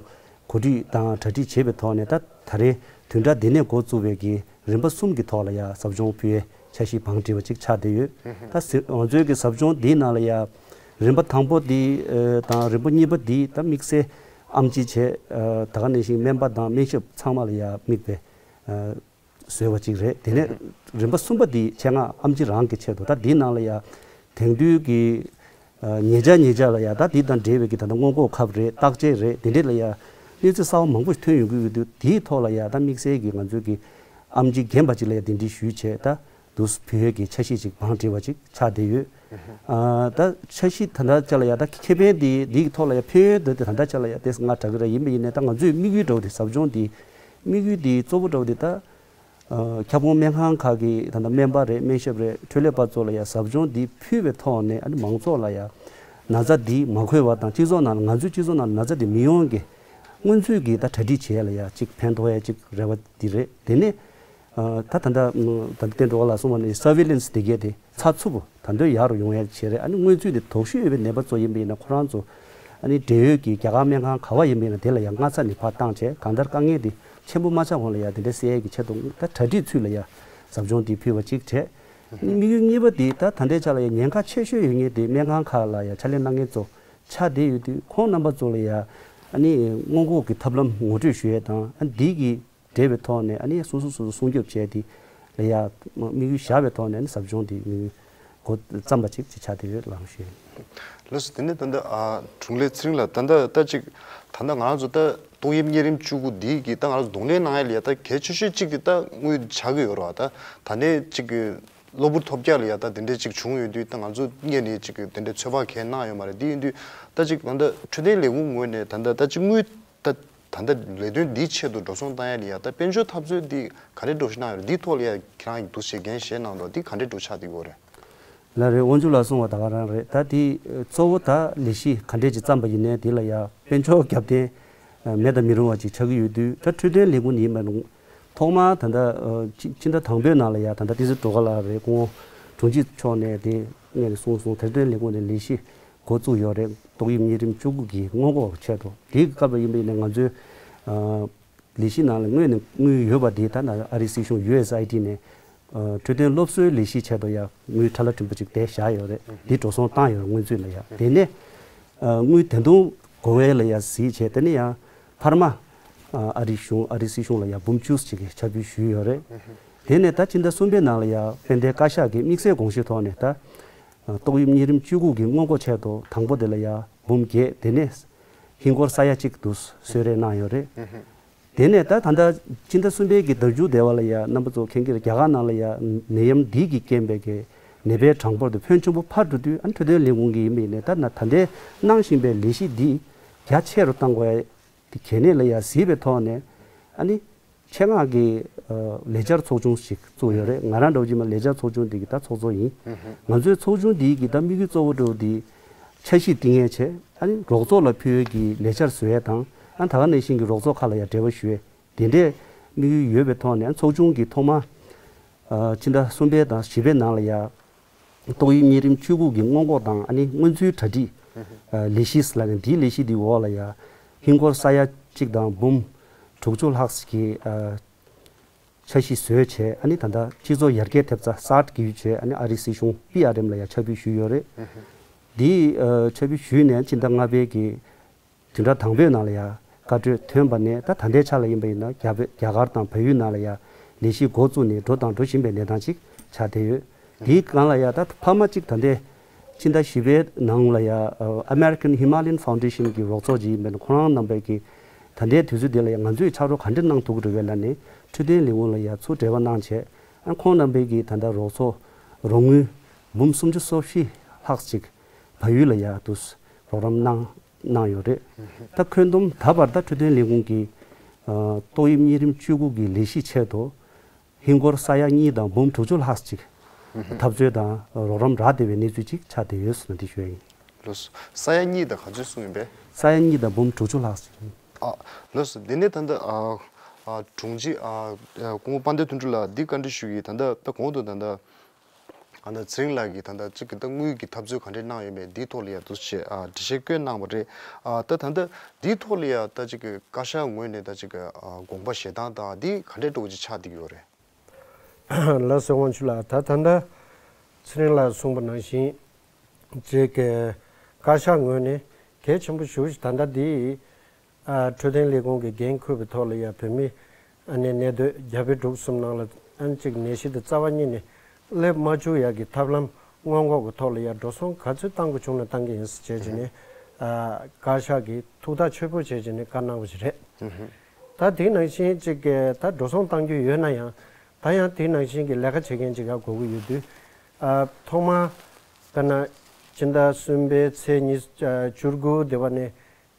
གོ་སྒྲིག་དང་གྲ་སྒྲིག་བྱེད་པའི་ཐོག་ནས་ད་ད་རེས་བདུན་ཕྲག་འདི་ནས་འགོ་བཙུགས་པའི་གི་རིམ་པ་གསུམ་གྱི་ཐོག་ལ་ཡ་ཟབ་སྦྱོང་ཕུལ་ཡས་འཆར་གཞི་བང་བསྒྲིགས་པ་ཅིག་ཆགས་བསྡད་ཡོད། ད་ཟི་ང་ཚོའི་གི་ཟབ་སྦྱོང་འདིའི་ནང་ལ་ཡ་རིམ་པ་དང་པོ་འདི་ཨ་དང་རིམ་པ་གཉིས་པ་འདི་ད་དམིགས་བསལ་ཨེམ་ཆི་བྱས་ཨ་ད་ག་ནང་བཞིན་སྨན་པ་དང་སྨན་ཞབས་ཚང་མ་ལ་ཡ་དམིགས་པའི་ཨ། བཟོས་པ་ཅིག་རེད། དེ་ནས་རིམ་པ་གསུམ་པ་འདི་ཆེད་མངགས་ཨེམ་ཆི་རང་གི་ཆེད་དུ་ད་འདི་ནང་ལ་ཡ་དེང་དུས་ཀྱི་ཨ་ཉེ་ཆར་ཉེ་ཆར་ལ་ཡ་ད་འདི་དང་འབྲེལ་བའི་གི་ད་ལྟ་སྔོན་འགོག་ཁབ་རེད། བརྟག་དཔྱད་རེད། དེ་འདྲས་ལ་ཡ་གནས་ཚུལ་གསར་པ་མང་པོ་ཞིག་ཐོན་ཡོང་གི་ཡོད་དུས་དེའི་ཐོག་ལ་ཡ་ད་དམིགས་བསལ་གྱི་ང་ཚོའི་གི་ཨེམ་ཆི་རྒན་པ་ཅིག་ལ་ཡ་གདན་འདྲེན་ཞུས་བྱས་ད་དུ་ཕུལ་ཡས་ཀྱི་འཆར་གཞི་ཅིག་བང་བསྒྲིགས་པ་ཅིག་ཆགས་བསྡད་ཡོད། ཨ་ད་འཆར་གཞི་ད་ལྟ་ཅག་ལ་ཡ་ད་ཁེ་ཕན་འདི་འདིའི་ཐོག་ལ་ཡ་ཕན་ཡོན་འདི་ད་ལྟ་ཅག་ལ་ཡ་ཏོག་ཙམ་ང་དྲག་གི་རེད། ཡིན་པ་ཡིན་ནའི་ད་ང་ཚོའི་དམིགས་ཡུལ་འདྲ་བོ་དེ་ཟབ་སྦྱོང་འདི་དམིགས་ཡུལ་འདི་གཙོ་བོ་འདྲ་བོ་དེ་ད་ཨ་ཁྱབ་ཁོངས་སྨན་ཁང་ཁག་གི་ད་ལྟ་སྨན་པ་རེད། སྨན་ཞབས་རེད། འཕྲོད་ལས་པ་ཚོ་ལ་ཡ་ཟབ་སྦྱོང་འདི་ཕུལ་བའི་ཐོག་ནས་ཨ་ནི་མང་ཚོགས་ལ་ཡ་ན་ཚ་འདི་མ་འཁོད་པ་དང་སྤྱི་ཚོགས་ནང་ལ་ང་ཚོའི་སྤྱི་ཚོགས་ནང་ལ་ན་ཚ་འདི་མི་ཡོང་གི་སྔོན་ཚུད་ཀྱི་ད་གྲ་སྒྲིག་བྱེད་ཡ་ལ་ཡ་གཅིག་ཕན་ཐོགས་ཡ་གཅིག་རེ་བ་འདི་རེད། དེ་ནས་ཨ་ད་ད་ལྟ་ད་ལྟ་བསྟན་འགྲོ་བ་ལ་གསུངས་པ་ནི་སར་ཝེ་ལན་སི་དེ་གས་དེ་ཚགས་ཚུད་པོ་ད་འདོད་ཡག་རུ་ཡོང་ཡ་བྱེད་རེད། ཨ་ནི་སྔོན་ཚུད་དེ་དོགས་གཞི་ཡོད་པའི་ནད་པ་ཚོ་ཡིན་པ་ཡིན་ན་ཁོ་རང་ཚོ་ཨ་ནི་འབྲེལ་ཡོད་ཀྱི་རྒྱ་གར་སྨན་ཁང་ག་བ་ཡིན་པ་ཡིན་ན་དེ་ལ་ཡང་སྔ་ས་ནས་ཕར་བཏང་བྱས་གང་ལྟར་དཀའ་ངལ་དེ་ཆེན་པོ་མ་ཆགས་གོང་ལ་ཡང་དེ་འདྲ་སེལ་ཡས་ཀྱི་ཆེད་དུ་ད་གྲ་སྒྲིག་ཚུད་ལ་ཡང་ཟབ་སྦྱོང་དེ་ཕུལ་བ་གཅིག་བྱས། ཨ་ནི་དམིགས་ཡུལ་གཉིས་པ་དེ་ད་ད་ལྟའི་ཆ་ལ་ཡང་ཉེན་ཁ་ཆེ་ཤོས་ཡོད་མཁན་དེ་སྨན་ཁང་ཁག་ལ་ཡང་ཕྱག་ལས་གནང་མཁན་ཚོ་ཆགས་བསྡད་ཡོད་དུས་ཁོང་རྣམ་པ་ཚོ་ལ་ཡང་ཨ་ནི་སྔོན་འགོག་གི་ཐབས་ལམ་ངོ་སྤྲོད་ཞུ་ཡས་དང་ཨ་ནི་འདི་གི་འབྲེལ་བའི་ཐོག་ནས་ཨ་ནི་སོ་སོ་སོ་སོ་སྲུང་སྐྱོབ་བྱས་ཏེ་ལ་ཡ་དམིགས་ཡུལ་བཞག་པའི་ཐོག་ནས་ཨ་ནི་ཟབ་སྦྱོང་དེ་དམིགས་ཡུལ་འགོ་བརྩམས་པ་ཅིག་ཅིག་ཆགས་བསྡད་ཡོད་ལགས་ཞུ། ལགས་སོ། དེ་ནས་ད་ལྟ་ཨ་དྲུང་ལས་ཚེ་རིང་ལགས། ད་ལྟ་ད་ཅིག་ད་ལྟ་ང་རང་ཚོ་ད་ཏོག་དབྱིབས་གཉན་རིམས་བཅུ་དགུ་འདི་གི་ད་ང་རང་ཚོ་གདོང་ལེན་གནང་ཡ་ལ་ཡ་ད་གལ་ཆེ་ཤོས་གཅིག་དེ་ད་དངུལ་ཆགས་ཀྱི་ཡོད་རེད་བ། ད་ད་ནས་ཅིག་གི་གློ་བུར་ཐོལ་རྒྱག་ལ་ཡ་ད་དེ་འདྲས་ཅིག་བྱུང་ཡོད་དུས་ད་ང་ཚོ་སྔོན་ནས་ཅིག་གི་དེ་འདྲས་ཚོད་དཔག་གང་ཡང་གནང་ཡོད་མ་རེད། དེ་ཡིན་དུས་ད་ཅིག་ད་ལྟ་འཕྲོད་བསྟེན་ལས་ཁུངས་ངོས་ནས་ད་ལྟ་ད་ཅིག་དངུལ་ད་ད་ལྟ་ལས་དོན་འདིའི་ཆེད་དུ་འགྲོ་སོང་བཏང་ཡ་ལ་ཡ་ད་དཔལ་འབྱོར་འཐབ་རྩོད་འདི་ག་འདྲས་འགྲོ་བཞིན་ཡོད་རེད། འདིའི་ཐོག་ལ་ཡ་ཁྱེད་རང་གིས་འདུག་སེ་འགན་བཞེས་གནང་འདུག་འདི་ག་འདྲས་འགྲོ་ཆགས་འདི་གོ་རེད། ལགས་རེད། དབང་ཕྱུག་ལགས་གསུངས་པ་ད་ག་རང་རེད། ད་འདི་གཙོ་བོ་ད་ལས་གཞི་ག་འདྲས་ཅིག་བརྩམས་པ་ཡིན་ནའི་དེ་ལ་ཡ་དཔལ་འབྱོར་རྒྱབ་རྟེན་མེད་དང་མི་རུང་བ་ཅིག་ཆགས་ཀྱི་ཡོད་དུས་ད་འཕྲོད་བསྟེན་ལས་ཁུངས་ཡིན་པ་ནང་ཐོག་མར་ད་ལྟ་ཨ་སྤྱི་སྤྱི་ཟླ་དང་པོའི་ནང་ལ་ཡ་ད་ལྟ་བསྟན་འཛིན་སྒྲོལ་དཀར་ལགས་རེད། སྐུ་ངོ་དྲུང་ཆེ་མཆོག་ནས་དེ་སྔོན་ནས་གསུངས་སོང་། འཕྲོད་བསྟེན་ལས་ཁུངས་ནས་ལས་གཞི་འགོ་བཙུགས་ཡོད་རེད། ཏོག་དབྱིབས་གཉན་རིམས་བཅུ་དགུ་གི་སྔོན་འགོག་ཆེད་དུ། དེའི་སྐབས་ལ་ཡིན་པ་ཡིན་ན་ང་ཚོའི་ཨ་ལས་གཞི་ནང་ལ་དངོས་ནས་དངུལ་ཡོད་པ་དེ་ད་ནང་ཨ་རིའི་སྲིད་གཞུང་ཡུ་ཨེས་ཨའི་ཌི་ནས་ཨ་འཕྲོད་བསྟེན་སློབ་གསོའི་ལས་གཞི་ཆེད་དུ་ཡང་དངུལ་ཁྲ་ལ་ཕྲན་བུ་ཅིག་དེ་བཞག་ཡོད་རེད། དེ་འགྲོ་སོང་བཏང་ཡོད་རེད། སྔོན་ཚུད་ལ་ཡ་དེ་ནས་ཨ་དངུལ་དེ་དུང་དགོས་པ་ལ་ཡ་གཟིགས་བྱས། དེ་ནས་ཡང་འཕར་མ་ཨ་ཨ་རིའི་གཞུང་ཨ་རིའི་སྲིད་གཞུང་ལ་ཡ་འབུམ་བཅུ་ཅིག་གི་ཕྱག་ཕུལ་ཞུས་ཡོད་རེད། དེ་ནས་ད་ཕྱི་ཟླ་གསུམ་པའི་ནང་ལ་ཡ་དཔལ་ལྡན་བཀའ་ཤག་གིས་དམིགས་བསལ་དགོངས་གཞིའི་ཐོག་ནས་ད་ཨ་ཏོག་དབྱིབས་གཉན་རིམས་བཅུ་དགུ་གི་སྔོན་འགོག་ཆེད་དུ་དང་པོ་དེ་ལ་ཡ་འབུམ་བརྒྱད། དེ་ནས་ཧིན་སྒོར་ས་ཡ་གཅིག་དུ་གསོལ་རས་གནང་ཡོད་རེད། དེ་ནས་ད་ད་ལྟ་ཕྱི་ཟླ་གསུམ་པའི་གི་ཟླ་མཇུག་དེ་བ་ལ་ཡ་རྣམ་པ་ཚོ་མཁྱེན་གྱི་རེད། རྒྱ་གར་ནང་ལ་ཡ་ནད་ཡམས་འདི་གི་རྐྱེན་པས་གི་ནད་པའི་གྲངས་འབོར་དེ་ཕོན་ཆེན་པོ་འཕར་འགྲོ་དུས་ཨ་ནི་འཕྲོད་བསྟེན་ལས་ཁུངས་ཀྱི་ཡིན་པ་ཡིན་ནའི་ད་ད་ལྟའི་གནང་བཞིན་པའི་ལས་གཞི་འདི་རྒྱ་ཆེ་རུ་གཏང་དགོས་ཡ་དེ་གལ་གནད་ལ་ཡ་གཟིགས་པའི་ཐོག་ནས་ཨ་ནི་ཆེད་མངགས་ཀྱི་ཨ་ལས་འཆར་ཚོགས་ཆུང་ཞིག་བཙུགས་ཡོད་རེད། ང་རང་འདྲ་བོ་ཅིག་མ་ལས་འཆར་ཚོགས་ཆུང་འདི་གི་ད་ཚོགས་གཙོ་ཡིན། ང་ཚོའི་ཚོགས་ཆུང་འདི་གི་ད་དམིགས་ཡུལ་གཙོ་བོ་འདྲ་བོ་འདི་འཆར་གཞི་བཏིང་ཡས་བྱས། ཨ་ནི་རོགས་ཚོགས་ལ་ཕུལ་ཡས་ཀྱི་ལས་འཆར་བཟོ་ཡས་དང་ཨ་ད་ག་ནང་བཞིན་གྱི་རོགས་ཚོགས་ཁག་ལ་ཡང་འབྲེལ་བ་ཞུ་ཡས་དེ་འདྲས་ དམིགས་ཡུལ་ཡོད་པའི་ཐོག་ནས་ཚོགས་ཆུང་གིས་ཐོག་མར་ཨ་ཕྱི་ཟླ་གསུམ་པའི་དང་བཞི་པའི་ནང་ལ་ཡ་ཏོག་དབྱིབས་གཉན་རིམས་བཅུ་དགུ་གི་སྔོན་འགོག་དང་ཨ་ནི་སྔོན་ཚུད་གྲ་སྒྲིག་ཨ་ལས་གཞི་ཟེར་ལབ་ནས་འདིའི་ལས་གཞི་འདིའི་འོག་ལ་ཡ་ཧིན་སྒོར་ས་ཡ་གཅིག་དང་འབུམ་དྲུག་ཅུ་ལྷག་ཅིག་གི་ཨ་འཆར་གཞི་བཟོས་བྱས། ཨ་ནི་ད་ལྟ་སྤྱི་ཚོགས་ཡར་རྒྱས་ཐེབས་རྩ་སཱར་གི་ཡུལ་བྱས། ཨ་ནི་ཨ་རིའི་སྲིད་གཞུང་པི་ཨར་ཨེམ་ལ་ཡ་ཕྱག་ཕུལ་ཞུས་ཡོད་རེད། འདིའི་ཨ་ཕྱག་ཕུལ་ཞུས་ནས་ཕྱི་ཟླ་ལྔ་པའི་གི་བདུན་ཕྲག་དང་པོའི་ནང་ལ་ཡ་བཀའ་འཁྲོལ་ཐོན་པ་ནས་ད་ད་ལྟའི་ཆ་ལ་ཡིན་པ་ཡིན་ན་རྒྱ་བོད་རྒྱ་གར་དང་བལ་ཡུལ་ནང་ལ་ཡ་ལས་གཞི་འགོ་བཙུགས་ནས་འགྲོ་དང་འགྲོ་བཞིན་པའི་གནས་སྟངས་ཅིག་ཆགས་བསྡད་ཡོད། དེའི་སྒང་ལ་ཡ་ད་ཕ་མ་གཅིག་ད་ལྟའི་ཕྱི་ཟླ་བཞི་པའི་ནང་ལ་ཡ་ཨ་American Himalayan Foundation གི་རོགས་ཚོགས་ཅིག་ཡིན་པ་ཡིན་ན་ཁོ་རང་རྣམ་པས་ཀྱི་ད་ལྟའི་དུས་ཚོད་འདི་ལ་ཡ་ང་ཚོས་ཕྱག་རོགས་ག་འདྲ་གནང་ཐུབ་ཀྱི་རེད་ལབ་ནས་འཕྲོད་བསྟེན་ལས་ཁུངས་ལ་ཡ་ཚུར་འབྲེལ་བ་གནང་བྱས། ཨ་ཁོང་རྣམ་པས་ཀྱི་ད་ལྟ་རོགས་ཚོགས་རོགས་དངུལ་འབུམ་སུམ་ཅུ་སོ་བཞི་ལྷག་ཅིག་བལ་ཡུལ་ལ་ཡ་དུ་རོགས་རམ་གནང་གནང་ཡོད་རེད། ད་ཁོན་བསྡོམས་ད་བར་ད་འཕྲོད་བསྟེན་ལས་ཁུངས་ཀྱིས་ཨ་ཏོག་དབྱིབས་གཉན་རིམས་བཅུ་དགུ་གི་ལས་གཞི་ཆེད་དུ་ཧིན་སྒོར་ས་ཡ་གཉིས་དང་འབུམ་དྲུག་ཅུ་ལྷག་ཅིག་འཐབ་རྩོད་དང་རོགས་རམ་རག་བསྡད་པའི་གནས་ཚུལ་ཅིག་ཆགས་བསྡད་ཡོད་ཟེར་ནས་འདི་ཞུ་ཡ་ཡིན། ལགས་སོ། ས་ཡ་གཉིས་དང་ག་ཚོད་གསུངས་ཡིན་པས། ས་ཡ་གཉིས་དང་འབུམ་དྲུག་ཅུ་ལྷག་ཅིག་ཨ་ལགས་སོ། འདི་ནས་ད་ལྟ་ཨ་ཨ་དྲུང་ཆེ་ཨ་ཨ་སྐུ་ངོ་དཔལ་ལྡན་དོན་གྲུབ་ལགས་འདི་བཀའ་འདྲི་ཞུ་གི་ཡིན། ད་ལྟ་ད་གོང་དུ་ད་ལྟ་ཨ་ནི་ཚེ་རིང་ལགས་ཀྱིས་ད་ལྟ་གཅིག་གི་ད་དངུལ་གྱི་འཐབ་རྩོད་ག་འདྲས་གནང་ཡོད་མེད་འདིའི་ཐོག་ལ་ཡ་འདུག་སེ་ཨ་འགྲེལ་བཤད་བཀོད་གནང་བ་རེད། ཨ་ད་ད་ལྟ་འདིའི་ཐོག་ལ་ཡ་ད་གཅིག་གི་བཀའ་ཤག་ངོས་ནས་ད་གཅིག་གི་ཨ་དགོངས་པ་བཞེས་སྟངས་དང་འདི་ག་འདྲས་འགྲོ་གི་ཅིག་ཆགས་བསྡད་ཀྱི་ཡོད་རེད། ལགས་སོ། དབང་ཕྱུག་ལགས། ད་ད་ལྟ་ཚེ་རིང་ལགས་གསུངས་པ་ནང་བཞིན་གཅིག་གི་བཀའ་ཤག་ངོས་ནས་གལ་ཆེན་པོ་ཞེ་པོ་ཅིག་ད་ལྟ་འདི་ཨ་འཕྲོད་བསྟེན་ལས་ཁུངས་ཀྱི་འགན་འཁུར་བའི་ཐོག་ལ་ཡ་བོད་མི་ཨ་ནི་གནས་སྡོད་རྒྱ་བལ་འབྲུག་གསུམ་ནང་ལ་ཨ་ནི་གཅིག་ནད་གཞི་དེ་རྩ་བ་ཉིད་ནས་སླེབས་མ་བཅུག་ཡག་གི་ཐབས་ལམ་སྔོན་འགོག་གི་ཐོག་ལ་ཡ་འགྲོ་སོང་ག་ཚོད་གཏང་དགོས་བྱུང་ན་གཏང་གི་ཡིན་ཟེར་བྱས་བྱས་ནས་ཨ་བཀའ་ཤག་གིས་ཐུགས་ཐག་ཆོད་པོ་བྱས་བྱས་ནས་བཀའ་གནང་བ་ཞིག་རེད། ད་དེ་ནང་བཞིན་གཅིག་གི་ད་འགྲོ་སོང་གཏང་རྒྱུ་ཡོད་ན་ཡང་ད་ཡང་དེ་ནང་བཞིན་གྱི་ལས་ཀ་བྱེད་མཁན་ཅིག་ག་དགོས་ཀྱི་ཡོད་དུས་ཨ་ཐོག་མར་དཔེར་ན་ཕྱི་ཟླ་གསུམ་པའི་ཚེས་ཉི་ཤུ་དགུ་དེ་བ་ནས་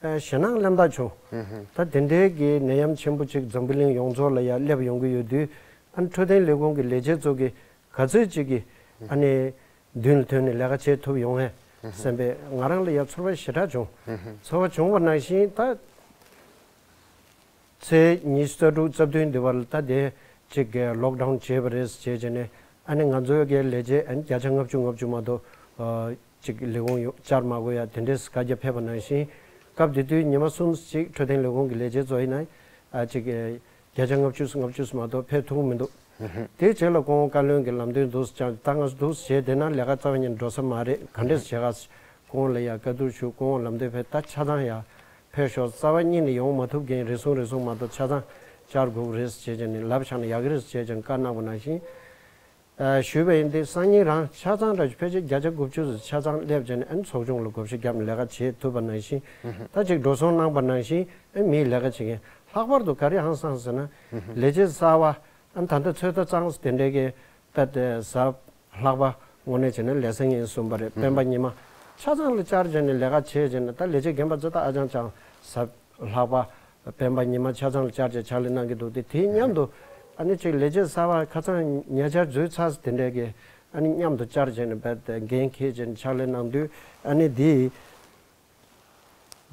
ཨ་ཞེད་སྣང་སླེབས་བསྡད་བྱུང་། ད་དེ་འདྲའི་གི་ནད་ཡམས་ཆེན་པོ་ཅིག་འཛམ་བུ་གླིང་ཡོངས་རྫོགས་ལ་ཡ་སླེབས་ཡོང་གི་ཡོད་དུས་ཨ་འཕྲོད་བསྟེན་ལས་ཁུངས་ཀྱི་ལས་བྱེད་ཚོ་གི་ག་ཚོད་ཅིག་གི་ཨ་ནི་མདུན་ལ་ཐོན་ནས་ལས་ཀ་བྱེད་ཐུབ་ཡོང་ངས་བསམ་པའི་ང་རང་ལ་ཡ་ཚོར་བ་ཞེ་དྲག་བྱུང་། ཚོར་བ་བྱུང་བ་ནང་བཞིན་ད། ཚེས་ཉི་ཤུ་རྩ་དྲུག་རྩ་བདུན་འདི་བར་ལ་ད་དེ་གཅིག་གི་ལོག་ཌའུན་བྱས་པ་རེད་ཟེར་བྱས་བྱས་ནས་ཨ་ནི་ང་ཚོའི་གི་ལས་བྱེད་ཨ་ནི་བརྒྱ་ཆ་ལྔ་བཅུ་ལྔ་བཅུ་མ་གཏོགས་ཨ་གཅིག་ལས་ཁུངས་ཡོ་བཅར་མ་དགོས་ཡ་དེ་འདྲས་བཀའ་རྒྱ་ཕེབས་པ་ནང་བཞིན་སྐབས་དེ་དུས་ཉི་མ་གསུམ་གཅིག་འཕྲོད་བསྟེན་ལས་ཁུངས་ཀྱི་ལས་བྱེད་ཚོ་ཡིན་ན་ཨ་གཅིག་གི་བརྒྱ་ཆ་ལྔ་བཅུ་ལྔ་བཅུ་མ་གཏོགས་ཕེབས་ཐུབ་ཀྱི་མི་འདུག་དེའི་རྗེས་ལ་ཁོང་བཀའ་བློན་གྱི་ལམ་སྟོན་འདུག་ཟེར་ཀྱང་ད་ང་ཚོ་འདུག་ཟེར་བྱས་བསྡད་ན་ལས་ཀ་རྩ་བ་ཉིད་འགྲོ་ས་མ་རེད། ག་འདྲས་བྱས་ག་ཁོང་ལ་ཡ་བཀའ་བསྡུར་ཞུ་ཁོང་ལམ་སྟོན་ཕེབས་ད་ཆ་ཚང་ཡ། ཕེབས་ཤོག་རྩ་བ་ཉིད་ནས་ཡོང་མ་ཐུབ་མཁན་རེ་ཟུང་རེ་ཟུང་མ་གཏོགས་ཆ་ཚང་བཅར་དགོས་རེད་ཟེར་བྱས་ནས་ལབ་བཞག་ན་ཡག་གི་རེད་ཟེར་བྱས་ནས་བཀའ་གནང་བ་ནང་བཞིན། ཨ་ཞུས་པ་ཡིན་ཏེ་སང་ཉིན་རང་ཆ་ཚང་ར་ཕལ་ཆེར་བརྒྱ་ཆ་དགུ་བཅུ་ཙམ་ཆ་ཚང་སླེབས་བྱས་ནས་ཨ་ནི་ཚོགས་ཆུང་ལ་བགོ་བཤའ་བརྒྱབ་ནས་ལས་ཀ་བྱེད་ཐུབ་པ་ནང་བཞིན། ད་ཅིག་འགྲོ་སོང་གནང་པ་ནང་བཞིན་ཨ་མིའི་ལས་ཀ་བྱེད་མཁན་ལྷག་པར་དུ་ག་རེ་ཧང་སངས་ཟེར་ན། ལས་བྱེད་གསར་བ་ཨ་ནི་ད་ལྟ་ཚོད་ལྟ་གཙང་སོ་དེ་འདྲའི་གི་ད་ལྟ་གཟའ་ལྷག་པ་དངོས་གནས་བྱས་ན་ལས་སེང་ཡིན་གསུངས་པ་རེད། སྤེན་པ་ཉི་མ་ཆ་ཚང་ལ་བཅར་བྱས་ནས་ལས་ཀ་བྱས་བྱས་ནས་ད་ལས་བྱེད་རྒན་པ་ཚོ་ད་ཨ་ཅང་ཅང་གཟའ་ལྷག་པ་སྤེན་པ་ཉི་མ་ཆ་ཚང་ལ་བཅར་བྱས་ཕྱག་ལས་གནང་གི་འདུག་སྟེ་དེའི་མཉམ་དུ་ཨ་ནི་ཅིག་ལས་བྱེད་གསར་པ་ཁ་སང་ཉེ་ཆར་འཛུལ་ཚར་དེ་འདྲས་ཀྱི་ཨ་ནི་མཉམ་དུ་བཅར་བྱས་ནས་རྦད་དེ་འགན་འཁྱེར་བྱས་ནས་ཕྱག་ལས་གནང་དུས་ཨ་ནི་དེའི།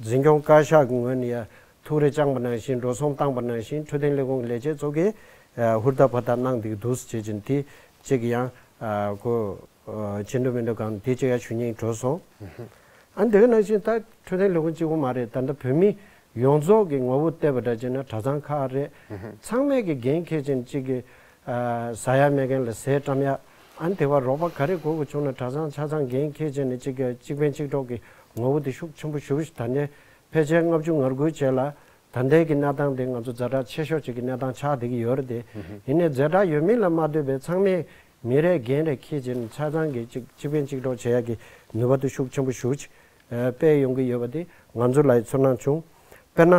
འཛིན་སྐྱོང་བཀའ་ཤག་གི་ངོས་ནས་ཡ་ཐུགས་རེ་བཅངས་པ་ནང་བཞིན་འགྲོ་སོང་བཏང་པ་ནང་བཞིན་འཕྲོད་བསྟེན་ལས་ཁུངས་ཀྱི་ལས་བྱེད་ཚོ་གིས་ཧུར་ཐག་ཕར་ཐག་གནང་བསྡད་ཀྱི་འདུག་ཟེར་བྱས་ཅིང་དེ་གཅིག་ཡང་གོ་ཆེ་འགྲོ་མི་འགྲོ་གང་དེ་གཅིག་ཡང་ཞུ་སྙིང་འདོད་སོང་། ཨ་འདི་ག་ནང་བཞིན་ད་འཕྲོད་བསྟེན་ལས་ཁུངས་གཅིག་པོ་མ་རེད། ད་ལྟ་བོད་མི་ཡོངས་རྫོགས་ཀྱི་ངོ་བོ་བལྟས་པ་འདྲ་བྱས་ན་གྲྭ་ཚང་ཁག་རེད། ཚང་མས་ཀྱི་འགན་འཁྱེར་ཅན་གཅིག་གི་ཟ་ཡ་མེད་མཁན་ལ་ཟས་བཀྲམ་ཡ། ཨ་ནི་དེ་བ་རོགས་པ་ག་རེ་དགོས་དགོས་བྱུང་ན་གྲྭ་ཚང་ཆ་ཚང་འགན་འཁྱེར་བྱས་ནས་གཅིག་གི་གཅིག་ཕན་གཅིག་གྲོགས་ཀྱི་ངོ་བོ་དེ་ཤུགས་ཆེན་པོ་ཞེ་པོ་ཞིག་ད་ལྟའི་ཕལ་ཆེར་ལྔ་བཅུ་ང་དགུའི་རྗེས་ལ་ད་ལྟའི་གི་གནས་སྟངས་དེ་ང་ཚོ་ཛ་དྲག་ཆེ་ཤོས་ཅིག་གི་གནས་སྟངས་ཆགས་བསྡད་ཀྱི་ཡོད་རེད་དེ། ཡིན་ནའི་ཛ་དྲག་ཡོད་མིན་ལ་མ་ལྟོས་པའི་ཚང་མས་མི་རེས་འགན་རེ་འཁྱེར་བྱས་ནས་ཆ་ཚང་གི་གཅིག་གཅིག་ཕན་གཅིག་གྲོགས་བྱེད་ཡ་གི་ནུས་པ་དེ་ཤུགས་ཆེན་པོ་ཞེ་པོ་ཅིག་སྤེལ་ཡོང་གི་ཡོད་པ་དེ་ང་ཚོ་ལ་ཡི་ཚོར་སྣང་བྱུང་། དཔེར་ན།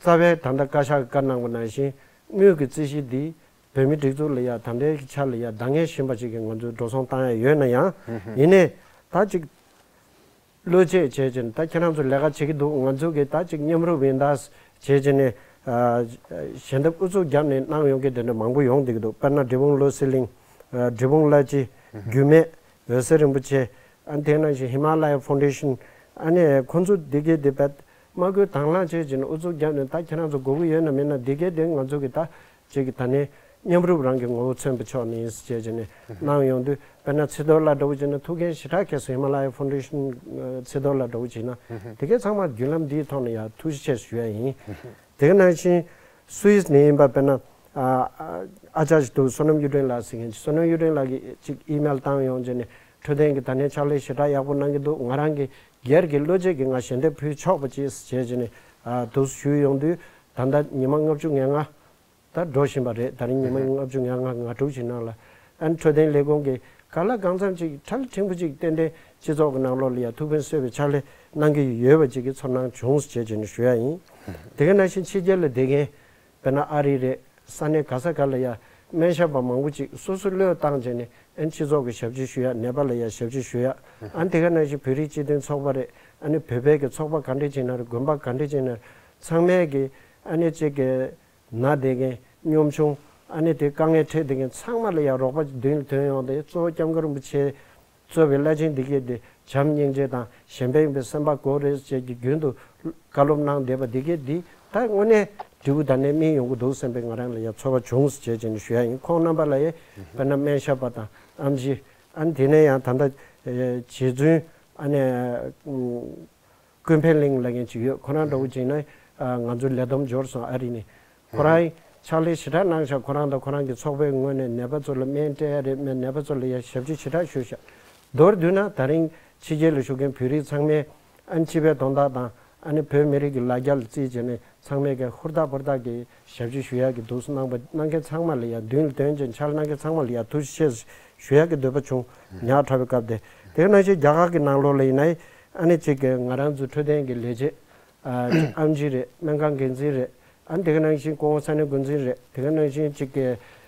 རྩ་བའི་ད་ལྟ་བཀའ་ཤག་གིས་བཀའ་གནང་བ་ནང་བཞིན་དངུལ་གྱི་རྩིས་གཞི་འདི་བོད་མིའི་སྒྲིག་འཛུགས་ལ་ཡ་ད་ལྟའི་ཆ་ལ་ཡ་འདང་ངེས་བཞིན་པ་ཞིག་གི་ང་ཚོས་འགྲོ་སོང་བཏང་ཡ་ཡོད་ན་ཡང་། ཡིན་ནའི་ད་ཅིག་བློ་འབྱེད་བྱས་ཅིང་ད་ཁྱེད་རང་ཚོ་ལས་ཀ་བྱེད་ཀྱི་འདུག་ང་ཚོ་གི་ད་ཅིག་མཉམ་རུབ་ཡིན་ད་བྱས་ཅིང་ནས་ཞལ་འདེབས་ཨུ་ཚུགས་བརྒྱབ་ནས་གནང་ཡོང་མཁན་དེ་འདྲ་མང་པོ་ཡོང་བསྡད་ཀྱི་འདུག་དཔེར་ན་འབྲས་སྤུངས་བློ་གསལ་གླིང་། འབྲས་སྤུངས་གླ་སྤྱི། རྒྱུད་སྨད། འོད་གསལ་རིན་པོ་ཆེ། ཨ་དེ་ནང་བཞིན་ཧི་མ་ལ་ཡ་ཕའུན་ཌེ་ཤན། ཨ་ནི་ཁོང་ཚོ་འདི་གའི་དེ་བས་མ་བསྐུལ་དང་བླངས་བྱས་ཀྱིན་ཨུ་ཚུགས་བརྒྱབ་ནས་ད་ཁྱེད་རང་ཚོ་དགོས་ཀྱི་ཡོད་ན་མེད་ན་འདི་གའི་དེ་ང་ཚོ་གི་ད་ ཅིག་གི་ད་ནས་མཉམ་རུབ་རང་གི་ངོ་བོ་མཚོན་པ་ཕྱོགས་ནས་ཡིན་ཟེར་བྱས་བྱས་ནས་གནང་ཡོང་དུས། དཔེར་ན་ཚེ་རྡོར་ལགས་འདྲ་བོ་བྱས་ན་ཐུགས་འགན་ཞེ་དྲག་ཁྱེར་སོང་། ཧི་མ་ལ་ཡ་ཕའུན་ཌེ་ཤན་ཚེ་རྡོར་ལགས་འདྲ་བོ་བྱས་ན་དེ་གའི་ཚང་མ་བརྒྱུད་ལམ་འདིའི་ཐོག་ནས་ཡང་ཐུགས་རྗེ་ཆེ་ཞུ་ཡ་ཡིན། དེ་ག་ནང་བཞིན་སུད་སི་ནས་ཡིན་པ་དཔེར་ན་ཨ་ཨ་ཅག་ཅིག་འདུག་བསོད་ནམས་གཡུ་སྒྲོན་ལགས་ཟེར་མཁན་ཅིག་བསོད་ནམས་གཡུ་སྒྲོན་ལགས་ཀྱིས་ཅིག་ཨི་མེལ་བཏང་ཡོང་བྱས་ནས་འཕྲོད་བསྟེན་གྱི་ད་ནས་ཕྱག་ལས་ཞེ་དྲག་ཡག་པོ་གནང་གི་འདུག་ང་རང་གི་སྒེར་གྱི་བློ་འབྱེད་ཀྱིས་ང་ཞལ་འདེབས་ཕུལ་ཆོག་པ་ཅིག་བྱས་བྱས་ནས་ཨ་འདུག་ཞུས་ཡོང་དུས། ད་ལྟ་ཉི་མ་ལྔ་བཅུ་ང་ལྔ་ད་འགྲོ་བཞིན་པ་རེད། ད་རིང་ཉི་མ་ལྔ་བཅུ་ང་ལྔ་ང་དྲུག་ཅིག་ནང་ལ་ཨ་ནི་འཕྲོད་བསྟེན་ལས་ཁུངས་ཀྱིས་གང་ལ་གང་འཚམ་ཅིག་ཁྲ་ལ་ཕྲན་བུ་ཅིག་ཏན་ཏན་སྤྱི་ཚོགས་ཀྱི་ནང་ལོགས་ལ་ཡ་ཐུགས་ཕན་གསོས་པའི་ཕྱག་ལས་གནང་གི་ཡོད་པ་ཅིག་གི་ཚོར་སྣང་བྱུང་ཟེར་བྱས་ནས་ཞུ་ཡ་ཡིན། དེ་ག་ནང་བཞིན་ཕྱི་རྒྱལ་ལ་བསྡད་མཁན་དཔེར་ན་ཨ་རི་རེད། ས་གནས་ག་ས་ག་ལ་ཡ་སྨན་ཞབས་པ་མང་པོ་ཅིག་སོ་སོ་བློས་བཏང་བྱས་ནས་ཨ་ནི་སྤྱི་ཚོགས་ཀྱི་ཞབས་ཕྱི་ཞུ་ཡ། ནད་པ་ལ་ཡ་ཞབས་ཕྱི་ཞུ་ཡ། ཨ་ནི་དེ་ག་ནང་བཞིན་བོད་རིགས་སྤྱི་མཐུན་ཚོགས་པ་རེད། ཨ་ནི་བོད་པའི་གི་ཚོགས་པ་ག་འདྲས་ཅིག་ན་རེད། དགོན་པ་ག་འདྲས་ཅིག་ན་རེད། ཚང་མས་གི་ཨ་ནི་ཅིག་གི་ན་བསྡད་མཁན་གཉོམ་ཆུང་ཨ་ནི་དེ་དཀའ་ངལ་འཕྲད་བསྡད་མཁན་ཚང་མ་ལ་ཡ་རོགས་པ་མདུན་ལ་ཐོན་ཡོང་སྟེ། གཙོ་བོ་སྐྱབས་མགོན་རིན་པོ་ཆེ་གཙོས་པའི་བླ་ཆེན་འདི་གས་དེ་བྱམས་སྙིང་རྗེ་དང་གཞན་ཕན་ཡིན་པའི་སེམས་པ་དགོས་རེད་ཅེས་ཀྱི་རྒྱུན་དུ་བཀའ་སློབ་གནང་བསྡད་པ་འདི་གས་འདི་ད་དངོས་གནས་འབྲས་བུ་ད་ནས་སྨིན་ཡོང་གི་འདུག་སེམས་པའི་ང་རང་ལ་ཡ་ཚོར་བ་བྱུང་ཟེར་བྱས་ནས་ཞུ་ཡ་ཡིན། ཁོང་རྣམ་པ་ལ་ཡ་དཔེར་ན་སྨན་ཞབས་པ་དང་ཨེམ་ཆི་ཨ་ནི་དེ་ནས་ཡང་ད་ལྟ་རྗེ་བཙུན་ཨ་ནི། ཀུན་ཕན་གླིང་ལབ་མཁན་ཅིག་ཡོད། ཁོ་རང་འདྲ་བོ་བྱས་ན་ང་ཚོ་ལས་བསྡོམས་འབྱོར་སོང་ཨ་རི་ནས། ཁོ་རང་ཕྱག་ལས་ཞེ་དྲག་གནང་ཤག་ཁོ་རང་དང་ཁོ་རང་གི་ཚོགས་པའི་ངོས་ནས་ནད་པ་ཚོ་ལ་སྨན་སྤྲད་ཡ་རེད། སྨན་ནད་པ་ཚོ་ལ་ཡ་ཞབས་ཕྱི་ཞེ་དྲག་ཞུས་ཤག་མདོར་བསྡུས་ན་ད་རིང་ཕྱི་རྒྱལ་ལ་བཞུགས་མཁན་བོད་རིགས་ཚང་མས་ཨ་ནི་སྤྱི་པའི་དོན་དག་དང་ཨ་ནི་བོད་མི་རིགས་ཀྱི་ལ་རྒྱ་ལ་བརྩིས་བྱས་ནས་ཚང་མས་ཀྱང་ཧུར་ཐག་ཧུར་ཐག་གིས་ཞབས་ཕྱི་ཞུ་ཡག་གི་འདུག་སེ་གནང་པ་གནང་མཁན་ཚང་མ་ལ་ཡ་མདུན་ལ་དོན་ཅན་ཕྱག་ལས་གནང་མཁན་ཚང་མ་ལ་ཡ་ཐུགས་རྗེ་ཆེ་ཞུ་ཡག་གི་འདོད་པ་བྱུང་། ཉག་ཕྲ་བའི་སྐབས་དེ། དེ་ནང་བཞིན་རྒྱ་གར་གྱི་ནང་ལོགས་ལ་ཡིན་ན་ཨ་ནི་གཅིག་གི་ང་རང་ཚོའི་འཕྲོད་བསྟེན་གྱི་ལས་བྱེད་ཨ་ཨམ་ཆི་རེད། སྨན་ཁང་འགན་འཛིན་རེད། ཨ་ནི་དེ་ག་ནང་བཞིན་སྐུ་ངོ་ས་གནས་འགོ་འཛིན་རེད། དེ་ག་ནང་བཞིན་གཅིག་གི་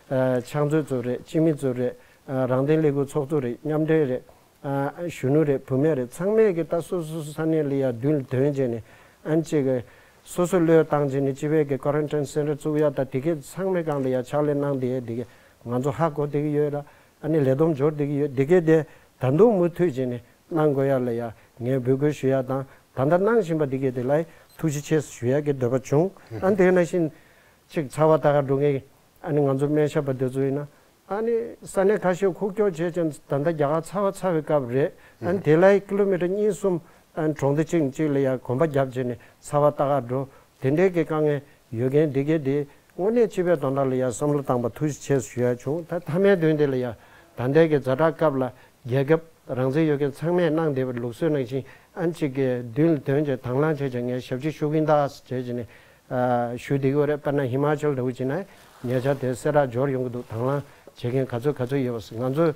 ཕྱག་མཛོད་ཚོ་རེད། སྤྱི་མི་ཚོ་རེད། རང་བདེན་ལས་འགུལ་ཚོགས་གཙོ་རེད། མཉམ་འབྲེལ་རེད། གཞོན་ནུ་རེད། བུད་མེད་རེད། ཚང་མས་ཀྱི་ད་སོ་སོ་སོ་ས་གནས་ལ་ཡ་མདུན་ལ་དོན་བྱས་ནས་ཨ་ནི་གཅིག་གི་སོ་སོ་བློས་བཏང་བྱས་ནས་སྤྱི་པའི་གི་ཀོ་རན་ཊིན་སེན་ཊར་བཙུགས་ཡ་ད་དེ་གས་ཚང་མའི་སྒང་ལ་ཡ་ཕྱག་ལས་གནང་བསྡད་ཡ་དེ་གས་ང་ཚོ་ཧ་གོ་བསྡད་ཀྱི་ཡོད་ལ། ཨ་ནི་ལས་བསྡོམས་འབྱོར་བསྡད་ཀྱི་ཡོད། དེ་གས་དེ་ད་དུང་མུ་མཐུད་བྱས་ནས་གནང་དགོས་ཡ་ལ་ཡ་ངས་འབོད་སྐུལ་ཞུ་ཡ་དང་ད་ལྟ་གནང་བཞིན་པ་དེ་གས་དེ་ལ་ཐུགས་རྗེ་ཆེ་ཞུ་ཡ་གི་འདོད་པ་བྱུང་། ཨ་ནི་དེ་ནང་བཞིན་གཅིག་ཚ་བ་ད་ག་འགྲོ་མཁན་ཨ་ནི་ང་ཚོ་སྨན་ཞབས་པ་དེ་ཚོ་ཡིན་ན། ཨ་ནི་ས་གནས་ཁ་ཤས་ཁུག་ཀྱོག་བྱས་ཀྱང་ད་ལྟ་རྒྱ་གར་ཚ་བ་ཚ་བའི་སྐབས་རེད། ཨ་ནི་དེ་ལ་ཀི་ལོ་མི་ཊར་གཉིས་གསུམ་ཨ་ནི་གྲོང་སྡེ་གཅིག་གཅིག་ལ་ཡ་གོམ་པ་བརྒྱབ་བྱས་ནས་ཚ་བ་ལྟ་ག་འགྲོ། དེ་འདྲའི་གི་དཀའ་ངལ་ཡོད་མཁན་འདི་གས་དེ་དངོས་གནས་སྤྱི་པའི་དོན་དག་ལ་ཡ་བསམ་བློ་བཏང་པ་ཐུགས་རྗེ་ཆེ་ཞུ་ཡ་བྱུང་། ད་མཐའ་མའི་དོན་དེ་ལ་ཡ་ད་ལྟའི་གི་ཛ་དྲག་སྐབས་ལ་རྒྱལ་ཁབ་རང་བཙན་ཡོད་མཁན་ཚང་མས་གནང་བསྡད་པའི་ལུགས་སྲོལ་ནང་བཞིན་ཨ་ནི་གཅིག་གི་མདུན་ལ་དོན་བྱས་དང་བླངས་བྱས་ཀྱང་ངས་ཞབས་ཕྱི་ཞུ་གིན་ད་བྱས་བྱས་ནས། ཞུ་བསྡད་ཀྱི་ཡོད་རེད། དཔེར་ན་ཧི་མ་ཅལ་འདྲ་བོ་བྱས་ན་ཉེ་ཆར་དེ་གསལ་བསྒྲགས་འབྱོར་ཡོང་གི་འདུག་དང་བླངས་བྱེད་མཁན་ག་ཚོད་ག་ཚོད་ཡོད་པ། ང་ཚོས་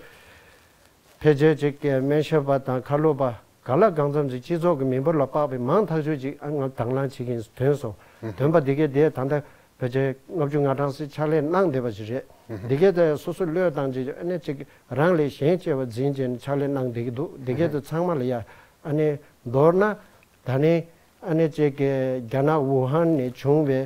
ཕལ་ཆེར་ཅིག་གི་སྨན་ཞབས་པ་དང་ཁ་ལོ་པ་གང་ལ་གང་འཚམ་ཅིག་སྤྱི་ཚོགས་ཀྱི་མི་འབོར་ལ་དཔག་པའི་མང་ཐག་ཆོད་ཅིག་ཨ་ང་དང་བླངས་བྱེད་ཀྱིན་ཐོན་སོང་། ཐོན་པ་འདི་གས་དེ་ད་ལྟ་ཕལ་ཆེར་ལྔ་བཅུ་ང་གྲངས་ཙམ་ཕྱག་ལས་གནང་བསྡད་པ་ཞིག་རེད། འདི་གས་དེ་སོ་སོ་བློས་བཏང་ཅིག་ཨ་ནི་ཅིག་རང་ལས་གཞན་གཅེས་པ་འཛིན་བྱས་ནས་ཕྱག་ལས་གནང་བསྡད་ཀྱི་འདུག་འདི་གས་དེ་ཚང་མ་ལ་ཡ་ཨ་ནི་མདོར་ན་ད་ནི། ཨ་ནི་ཅིག་གི་རྒྱ་ནག་ཝུ་ཧན་ནས་བྱུང་བའི་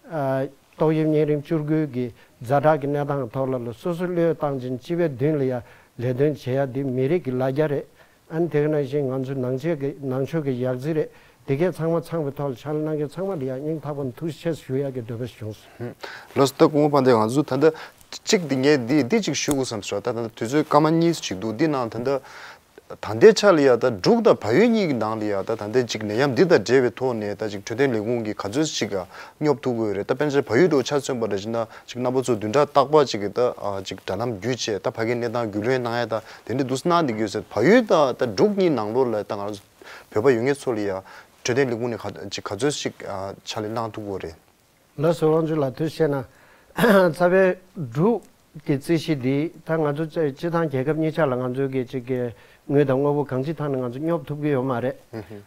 ཨ་ཏོག་དབྱིབས་གཉན་རིམས་བཅུ་དགུ་གི་ཛ་དྲག་གི་གནས་སྟངས་ཐོག་ལ་ལ་སོ་སོ་བློས་བཏང་ཅིང་སྤྱི་པའི་མདུན་ལ་ཡ་ལས་དོན་བྱེད་ཡ་འདི་མི་རིགས་ཀྱི་ལ་རྒྱ་རེད། ཨ་ནི་དེ་ག་ནང་བཞིན་ང་ཚོའི་ནང་ཆོས་ཀྱི་ནང་ཆོས་ཀྱི་ཡག་རྩིས་རེད། དེ་གས་ཚང་མ་ཚང་བའི་ཐོག་ལ་ཕྱག་ལས་གནང་མཁན་ཚང་མ་ལ་ཡ་སྙིང་ཐག་པ་ནས་ཐུགས་རྗེ་ཆེ་ཞུ་ཡ་གི་འདོད་པ་བྱུང་སོང་། ལགས་སོ། ད་སྐུ་ངོ་དཔལ་ལྡན་ང་ཚོ་ད་ལྟ་གཅིག་འདི་ངས་འདི་འདི་གཅིག་ཞུ་དགོས་བསམ་སོང་། ད་ད་ལྟ་དུས་ཚོད་སྐར་མ་གཉིས་ཤིག་འདུག་འདི་ནང་ད་ལྟ། ད་ལྟའི་ཆ་ལ་ཡ་ད་འབྲུག་དང་བལ་ཡུལ་གཉིས་ཀྱི་ནང་ལ་ཡ་ད་ད་ལྟའི་ཅིག་ནད་ཡམས་འདི་དང་འབྲེལ་བའི་ཐོག་ནས་ད་ཅིག་འཕྲོད་བསྟེན་ལས་ཁུངས་ཀྱིས་ག་ཚོད་ཅིག་སྙོབ་ཐུབ་ཀྱི་ཡོད་རེད། ད་དཔེར་ན་བལ་ཡུལ་འདྲ་བོ་ཆ་མཚོན་པ་རེད་ཅེ་ན་ཅིག་རྣམ་པ་ཚོ་བདུན་ཕྲག་རྟག་པར་ཅིག་གི་ད་ཅིག་དྲ་ལམ་བརྒྱུད་བྱས་ད་ཕ་གིའི་གནས་སྟངས་རྒྱུས་ལོན་གནང་ཡ་ད་དེ་འདྲ་འདུག་སེ་གནང་བསྡད་ཀྱི་ཡོད་ཟེར། བལ་ཡུལ་དང་ད་འབྲུག་གཉིས་ནང་ལོགས་ལ་ད་ང་རང་ཚོ་བོད་པ་ཡོད་མཁན་ཚོ་ལ་ཡ་འཕྲོད་བསྟེན་ལས་ཁུངས་ནས་ག་ཅིག་ག་ཚོད་ཅིག་ཕྱག་ལས་གནང་ཐུབ་ཀྱི་ཡོད་རེད། ལགས་སོ། དབང་ཕྱུག་ལགས་དུས་བཤད་ན། རྩ་བའི་འབྲུག་གི་རྩིས་གཞི་འདི་ད་ང་ཚོ་སྤྱི་བཏང་རྒྱལ་ཁབ་གཉིས་ཆ་ལ་ང་ཚོའི་གི་ཅིག་གི་དངུལ་དང་དངོས་པོ་གང་ཅིའི་ཐོག་ནས་ང་ཚོ་སྙོབ་ཐུབ་ཀྱི་ཡོད་མ་རེད།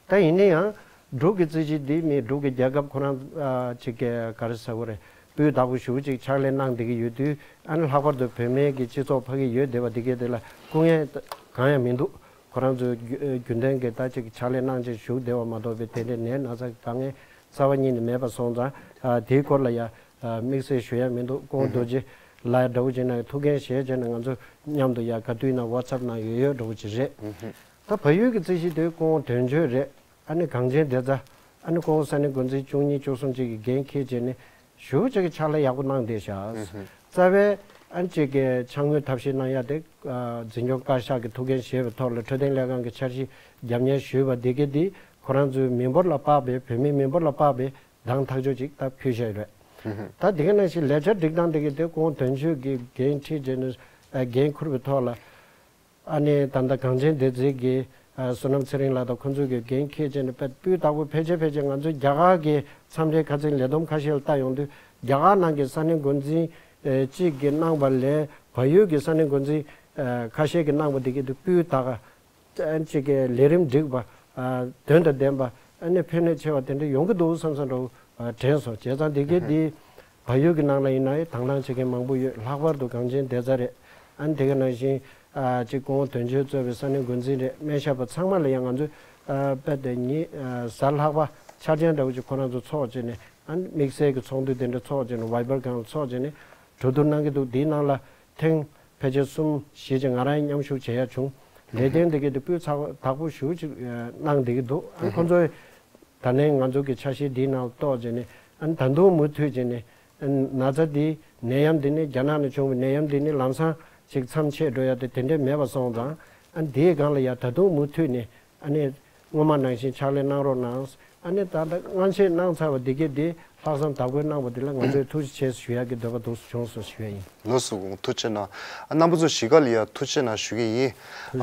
ད་ཡིན་ན་ཡང་འབྲུག་གི་རྩིས་གཞི་འདི་མི་འབྲུག་གི་རྒྱལ་ཁབ་ཁོ་རང་ཅིག་གི་ག་རེ་ཟེར་དགོས་རེད། སྤུས་དག་པོ་ཞེ་པོ་ཅིག་ཕྱག་ལས་གནང་བསྡད་ཀྱི་ཡོད་དུས། ཨ་ནི་ལྷག་པར་དུ་བོད་མིའི་གི་སྤྱི་ཚོགས་ཕ་གི་ཡོད་བསྡད་པ་འདི་གའི་དེ་ལ་སྐུ་ངལ་གང་ཡང་མི་འདུག་ཁོ་རང་ཚོས་རྒྱུན་ལྡན་གྱི་ད་ཅིག་ཕྱག་ལས་གནང་བྱས་བཞུགས་བསྡད་པ་མ་གཏོགས་པའི་དེ་འདྲའི་ནད་ན་ཚ་གི་དཀའ་ངལ་རྩ་བ་ཉིད་ནས་མེད་པ་སོང་ཙང་། ཨ་དེའི་སྐོར་ལ་ཡ་ཨ་དམིགས་བསལ་ཞུ་ཡ་མི་འདུག་སྐུ་ངོ་རྡོ་རྗེ་ལགས་འདྲ་བོ་བྱས་ན་ཐུགས་འགན་བཞེས་བྱས་ནས་ང་ཚོ་མཉམ་དུ་ཡ་ག་དུས་ན་ཝ་ཚབ་ནང་ཡོད་ཡོད་འདྲ་བོ་ཅིག་རེད། ད་བལ་ཡུལ་གྱི་རྩིས་གཞི་དེ་སྐུ་ངོ་དོན་གཅོད་རེད། ཨ་ནི་གངས་ཅན་བདེ་རྩ། ཨ་ནི་སྐུ་ངོ་ས་གནས་འགོ་འཛིན་བཅུ་གཉིས་བཅུ་གསུམ་ཅིག་གིས་འགན་འཁྱེར་བྱས་ནས་ ཞེ་པོ་ཅིག་གི་ཕྱག་ལས་ཡག་པོ་གནང་བསྡད་ཤག། རྩ་བའི་ཨ་ནི་ཅིག་གི་ཕྱག་དངུལ་ཐབས་ཤེས་གནང་ཡ་དེ་འཛིན་སྐྱོང་བཀའ་ཤག་གི་ཐུགས་འགན་བཞེས་པའི་ཐོག་ལ་འཕྲོད་བསྟེན་ལས་ཁང་གི་འཆར་གཞི་རྒྱབ་གཉེར་ཞུས་པ་འདི་གའི་འདི་ཁོ་རང་ཚོའི་མི་འབོར་ལ་དཔག་པའི་བོད་མིའི་མི་འབོར་ལ་དཔག་པའི་གདངས་ཐག་ཆོད་ཅིག་ད་ཕུལ་བཞག་ཡོད་རེད། ད་དེ་ག་ནང་བཞིན་ལས་འཆར་སྒྲིག་སྟངས་དེ་གའི་དེ་སྐུ་ངོ་དོན་གཅོད་ཀྱིས་འགན་ཁྲིད་བྱས་ནས་འགན་འཁུར་བའི་ཐོག་ལ། ཨ་ནི་ད་ལྟ་གངས་ཅན་བདེ་རྩེ་གི་བསོད་ནམས་ཚེ་རིང་ལགས་དང་ཁོང་ཚོ་གི་འགན་འཁྱེར་བྱས་ནས་དཔེ་སྤུས་དག་པོ་ཕལ་ཆེར་ཕལ་ཆེར་ང་ཚོའི་རྒྱ་གར་གི་མཚམས་རེ་ཁ་སང་ལས་བསྡོམས་ཁ་ཤས་ལ་བལྟ་ཡོང་དུས་རྒྱ་གར་ནང་གི་ས་གནས་འགོ་འཛིན་གཅིག་གིས་གནང་པ་ལས་བལ་ཡུལ་གྱི་ས་གནས་འགོ་འཛིན་ཁ་ཤས་ཀྱིས་གནང་པ་དེ་གི་དེ་སྤུས་དག་གཅིག་གི་ལས་རིམ་འགྲིག་པ། དོན་དང་ལྡན་པ། ཨ་ནི་ཕན་ནུས་ཆེ་བ་དེ་འདྲ་ཡོང་གི་འདུག་བསམ་བསམ་འདྲ་བོ་དྲན་སོང་། བྱས་ཙང་དེ་གའི་དེ་བལ་ཡུལ་གྱི་ནང་ལ་ཡིན་ན་ཡང་དང་བླངས་བྱེད་མཁན་མང་པོ་ཡོད། ལྷག་པར་དུ་གངས་ཅན་བདེ་རྩ་རེད། ཨ་ནི་དེ་ག་ནང་བཞིན་ཅིག་སྐུ་ངོ་དོན་གཅོད་གཙོས་པའི་ས་གནས་འགོ་འཛིན་རེད། སྨན་ཞབས་པ་ཚང་མ་ལ་ཡང་ང་ཚོས་དཔེ་དེ་ཉིན་གཟའ་ལྷག་པ་འཆར་ཅན་འདྲ་བོ་ཅིག་ཁོ་རང་ཚོ་ཚོགས་བྱས་ནས་ཨ་ནི་དམིགས་བསལ་གྱི་ཚོགས་འདུ་དེ་འདྲ་ཚོགས་བྱས་ནས་ཝའི་བར་སྒང་ལ་ཚོགས་བྱས་ནས་གྲོས་བསྡུར་གནང་གི་འདུག། དེའི་ནང་ལ་ཐེངས་ཕལ་ཆེར་གསུམ་བཞི་ཅིག་ང་རང་མཉམ་ཞུགས་བྱེད་ཡ་བྱུང་། ལས་དོན་འདི་གའི་དེ་སྤུས་ཚགས་དག་པོ་ཞེ་པོ་ཅིག་གནང་བསྡད་ཀྱི་འདུག། ཨ་ཁོང་ཚོས་ད་ནས་ང་ཚོ་གི་འཆར་གཞི་འདིའི་ནང་གཏོགས་བྱས་ནས་ཨ་ད་དུང་མུ་མཐུད་བྱས་ནས་ན་ཚ་འདི་ནད་ཡམས་འདི་ནི་རྒྱ་ནག་ནས་བྱུང་བའི་ནད་ཡམས་འདི་ནི་ལམ་སང་ཅིག་མཚམས་ཆད་འགྲོ་ཡ་དེ་དེ་འདྲས་མེད་པ་སོང་ཙང་ཨ་འདིའི་སྒང་ལ་ཡ་ད་དུང་མུ་མཐུད་ནས་ཨ་ནི་སྔོན་མ་ནང་བཞིན་ཕྱག་ལས་གནང་རོགས་གནང་། ཨ་ནི་ད་ལྟ་སྔ་ཕྱིར་གནང་ཚར་བ་འདི་གའི་འདི་ལྷག་བསམ་དག་པོས་གནང་བ་འདི་ལ་ང་ཚོས་ཐུགས་རྗེ་ཆེ་ཞུ་ཡག་གི་འདོད་པ་འདུག་བྱུང་སོང་ཞུ་ཡ་ཡིན། ལགས་སོ། ཐུགས་རྗེ་གནང་། ཨ་རྣམ་པ་ཚོ་གཞིས་ཀ་ལ་ཡ་ཐུགས་རྗེ་གནང་ཞུ་གི་ཡིན།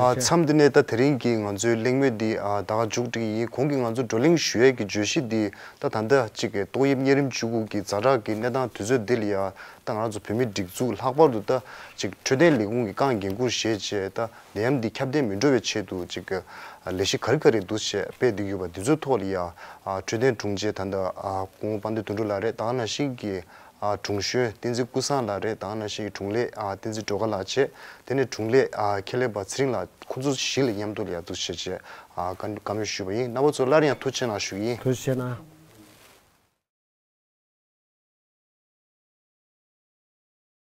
ཨ་མཚམས་འདི་ནས་ད་དེ་རིང་གི་ང་ཚོའི་གླེང་མོལ་འདི་ཨ་ད་ག་མཇུག་སྒྲིལ་གྱི་ཡིན། གོང་གི་ང་ཚོ་བགྲོ་གླེང་ཞུ་ཡས་ཀྱི་བརྗོད་གཞི་འདི་ད་ད་ལྟ་གཅིག་གི་ཏོག་དབྱིབས་གཉན་རིམས་བཅུ་དགུ་གི་ཛ་དྲག་གི་གནས་སྟངས་དུས་ཚོད་འདི་ལ་ཡ་ད་ང་ཚོ་བོད་མིའི་སྒྲིག་འཛུགས་ལྷག་པར་དུ་ད་གཅིག་འཕྲོད་བསྟེན་ལས་ཁུངས་ཀྱི་རྐང་འགན་འཁུར་བཞེས་བྱས་ད། ནད་ཡམས་འདི་ཁྱབ་གདལ་མི་འགྲོ་བའི་ཆེད་དུ་ཅིག་ལས་གཞི་ག་རེ་ག་རེ་འདུག་ཅེས་སྤེལ་བསྡད་ཡོད་པ་འདི་ཚོའི་ཐོག་ལ་ཡ་འཕྲོད་བསྟེན་དྲུང་ཆེ་ད་ལྟ་སྐུ་ངོ་དཔལ་ལྡན་དོན་གྲུབ་ལགས་རེད། ད་ག་ནང་བཞིན་གྱི་དྲུང་གཞོན་བསྟན་འཛིན་ཀུན་བཟང་ལགས་རེད། ད་ག་ནང་བཞིན་གྱི་དྲུང་ལས་བསྟན་འཛིན་སྒྲོལ་དཀར་ལགས་བྱས། དེ་ནས་དྲུང་ལས་ཁྱད་ལས་པ་ཚེ་རིང་ལགས། ཁོང་ཚོ་བཞི་ལ་མཉམ་དུ་ལ་ཡ་འདུག་ཅེས་བྱས་བཀའ་མོལ་ཞུས་པ་ཡིན། རྣམ་པ་ཚོ་སླར་ཡང་ཐུགས་རྗེ་གནང་ཞུ་གི་ཡིན། ཐུགས་རྗེ་གནང་།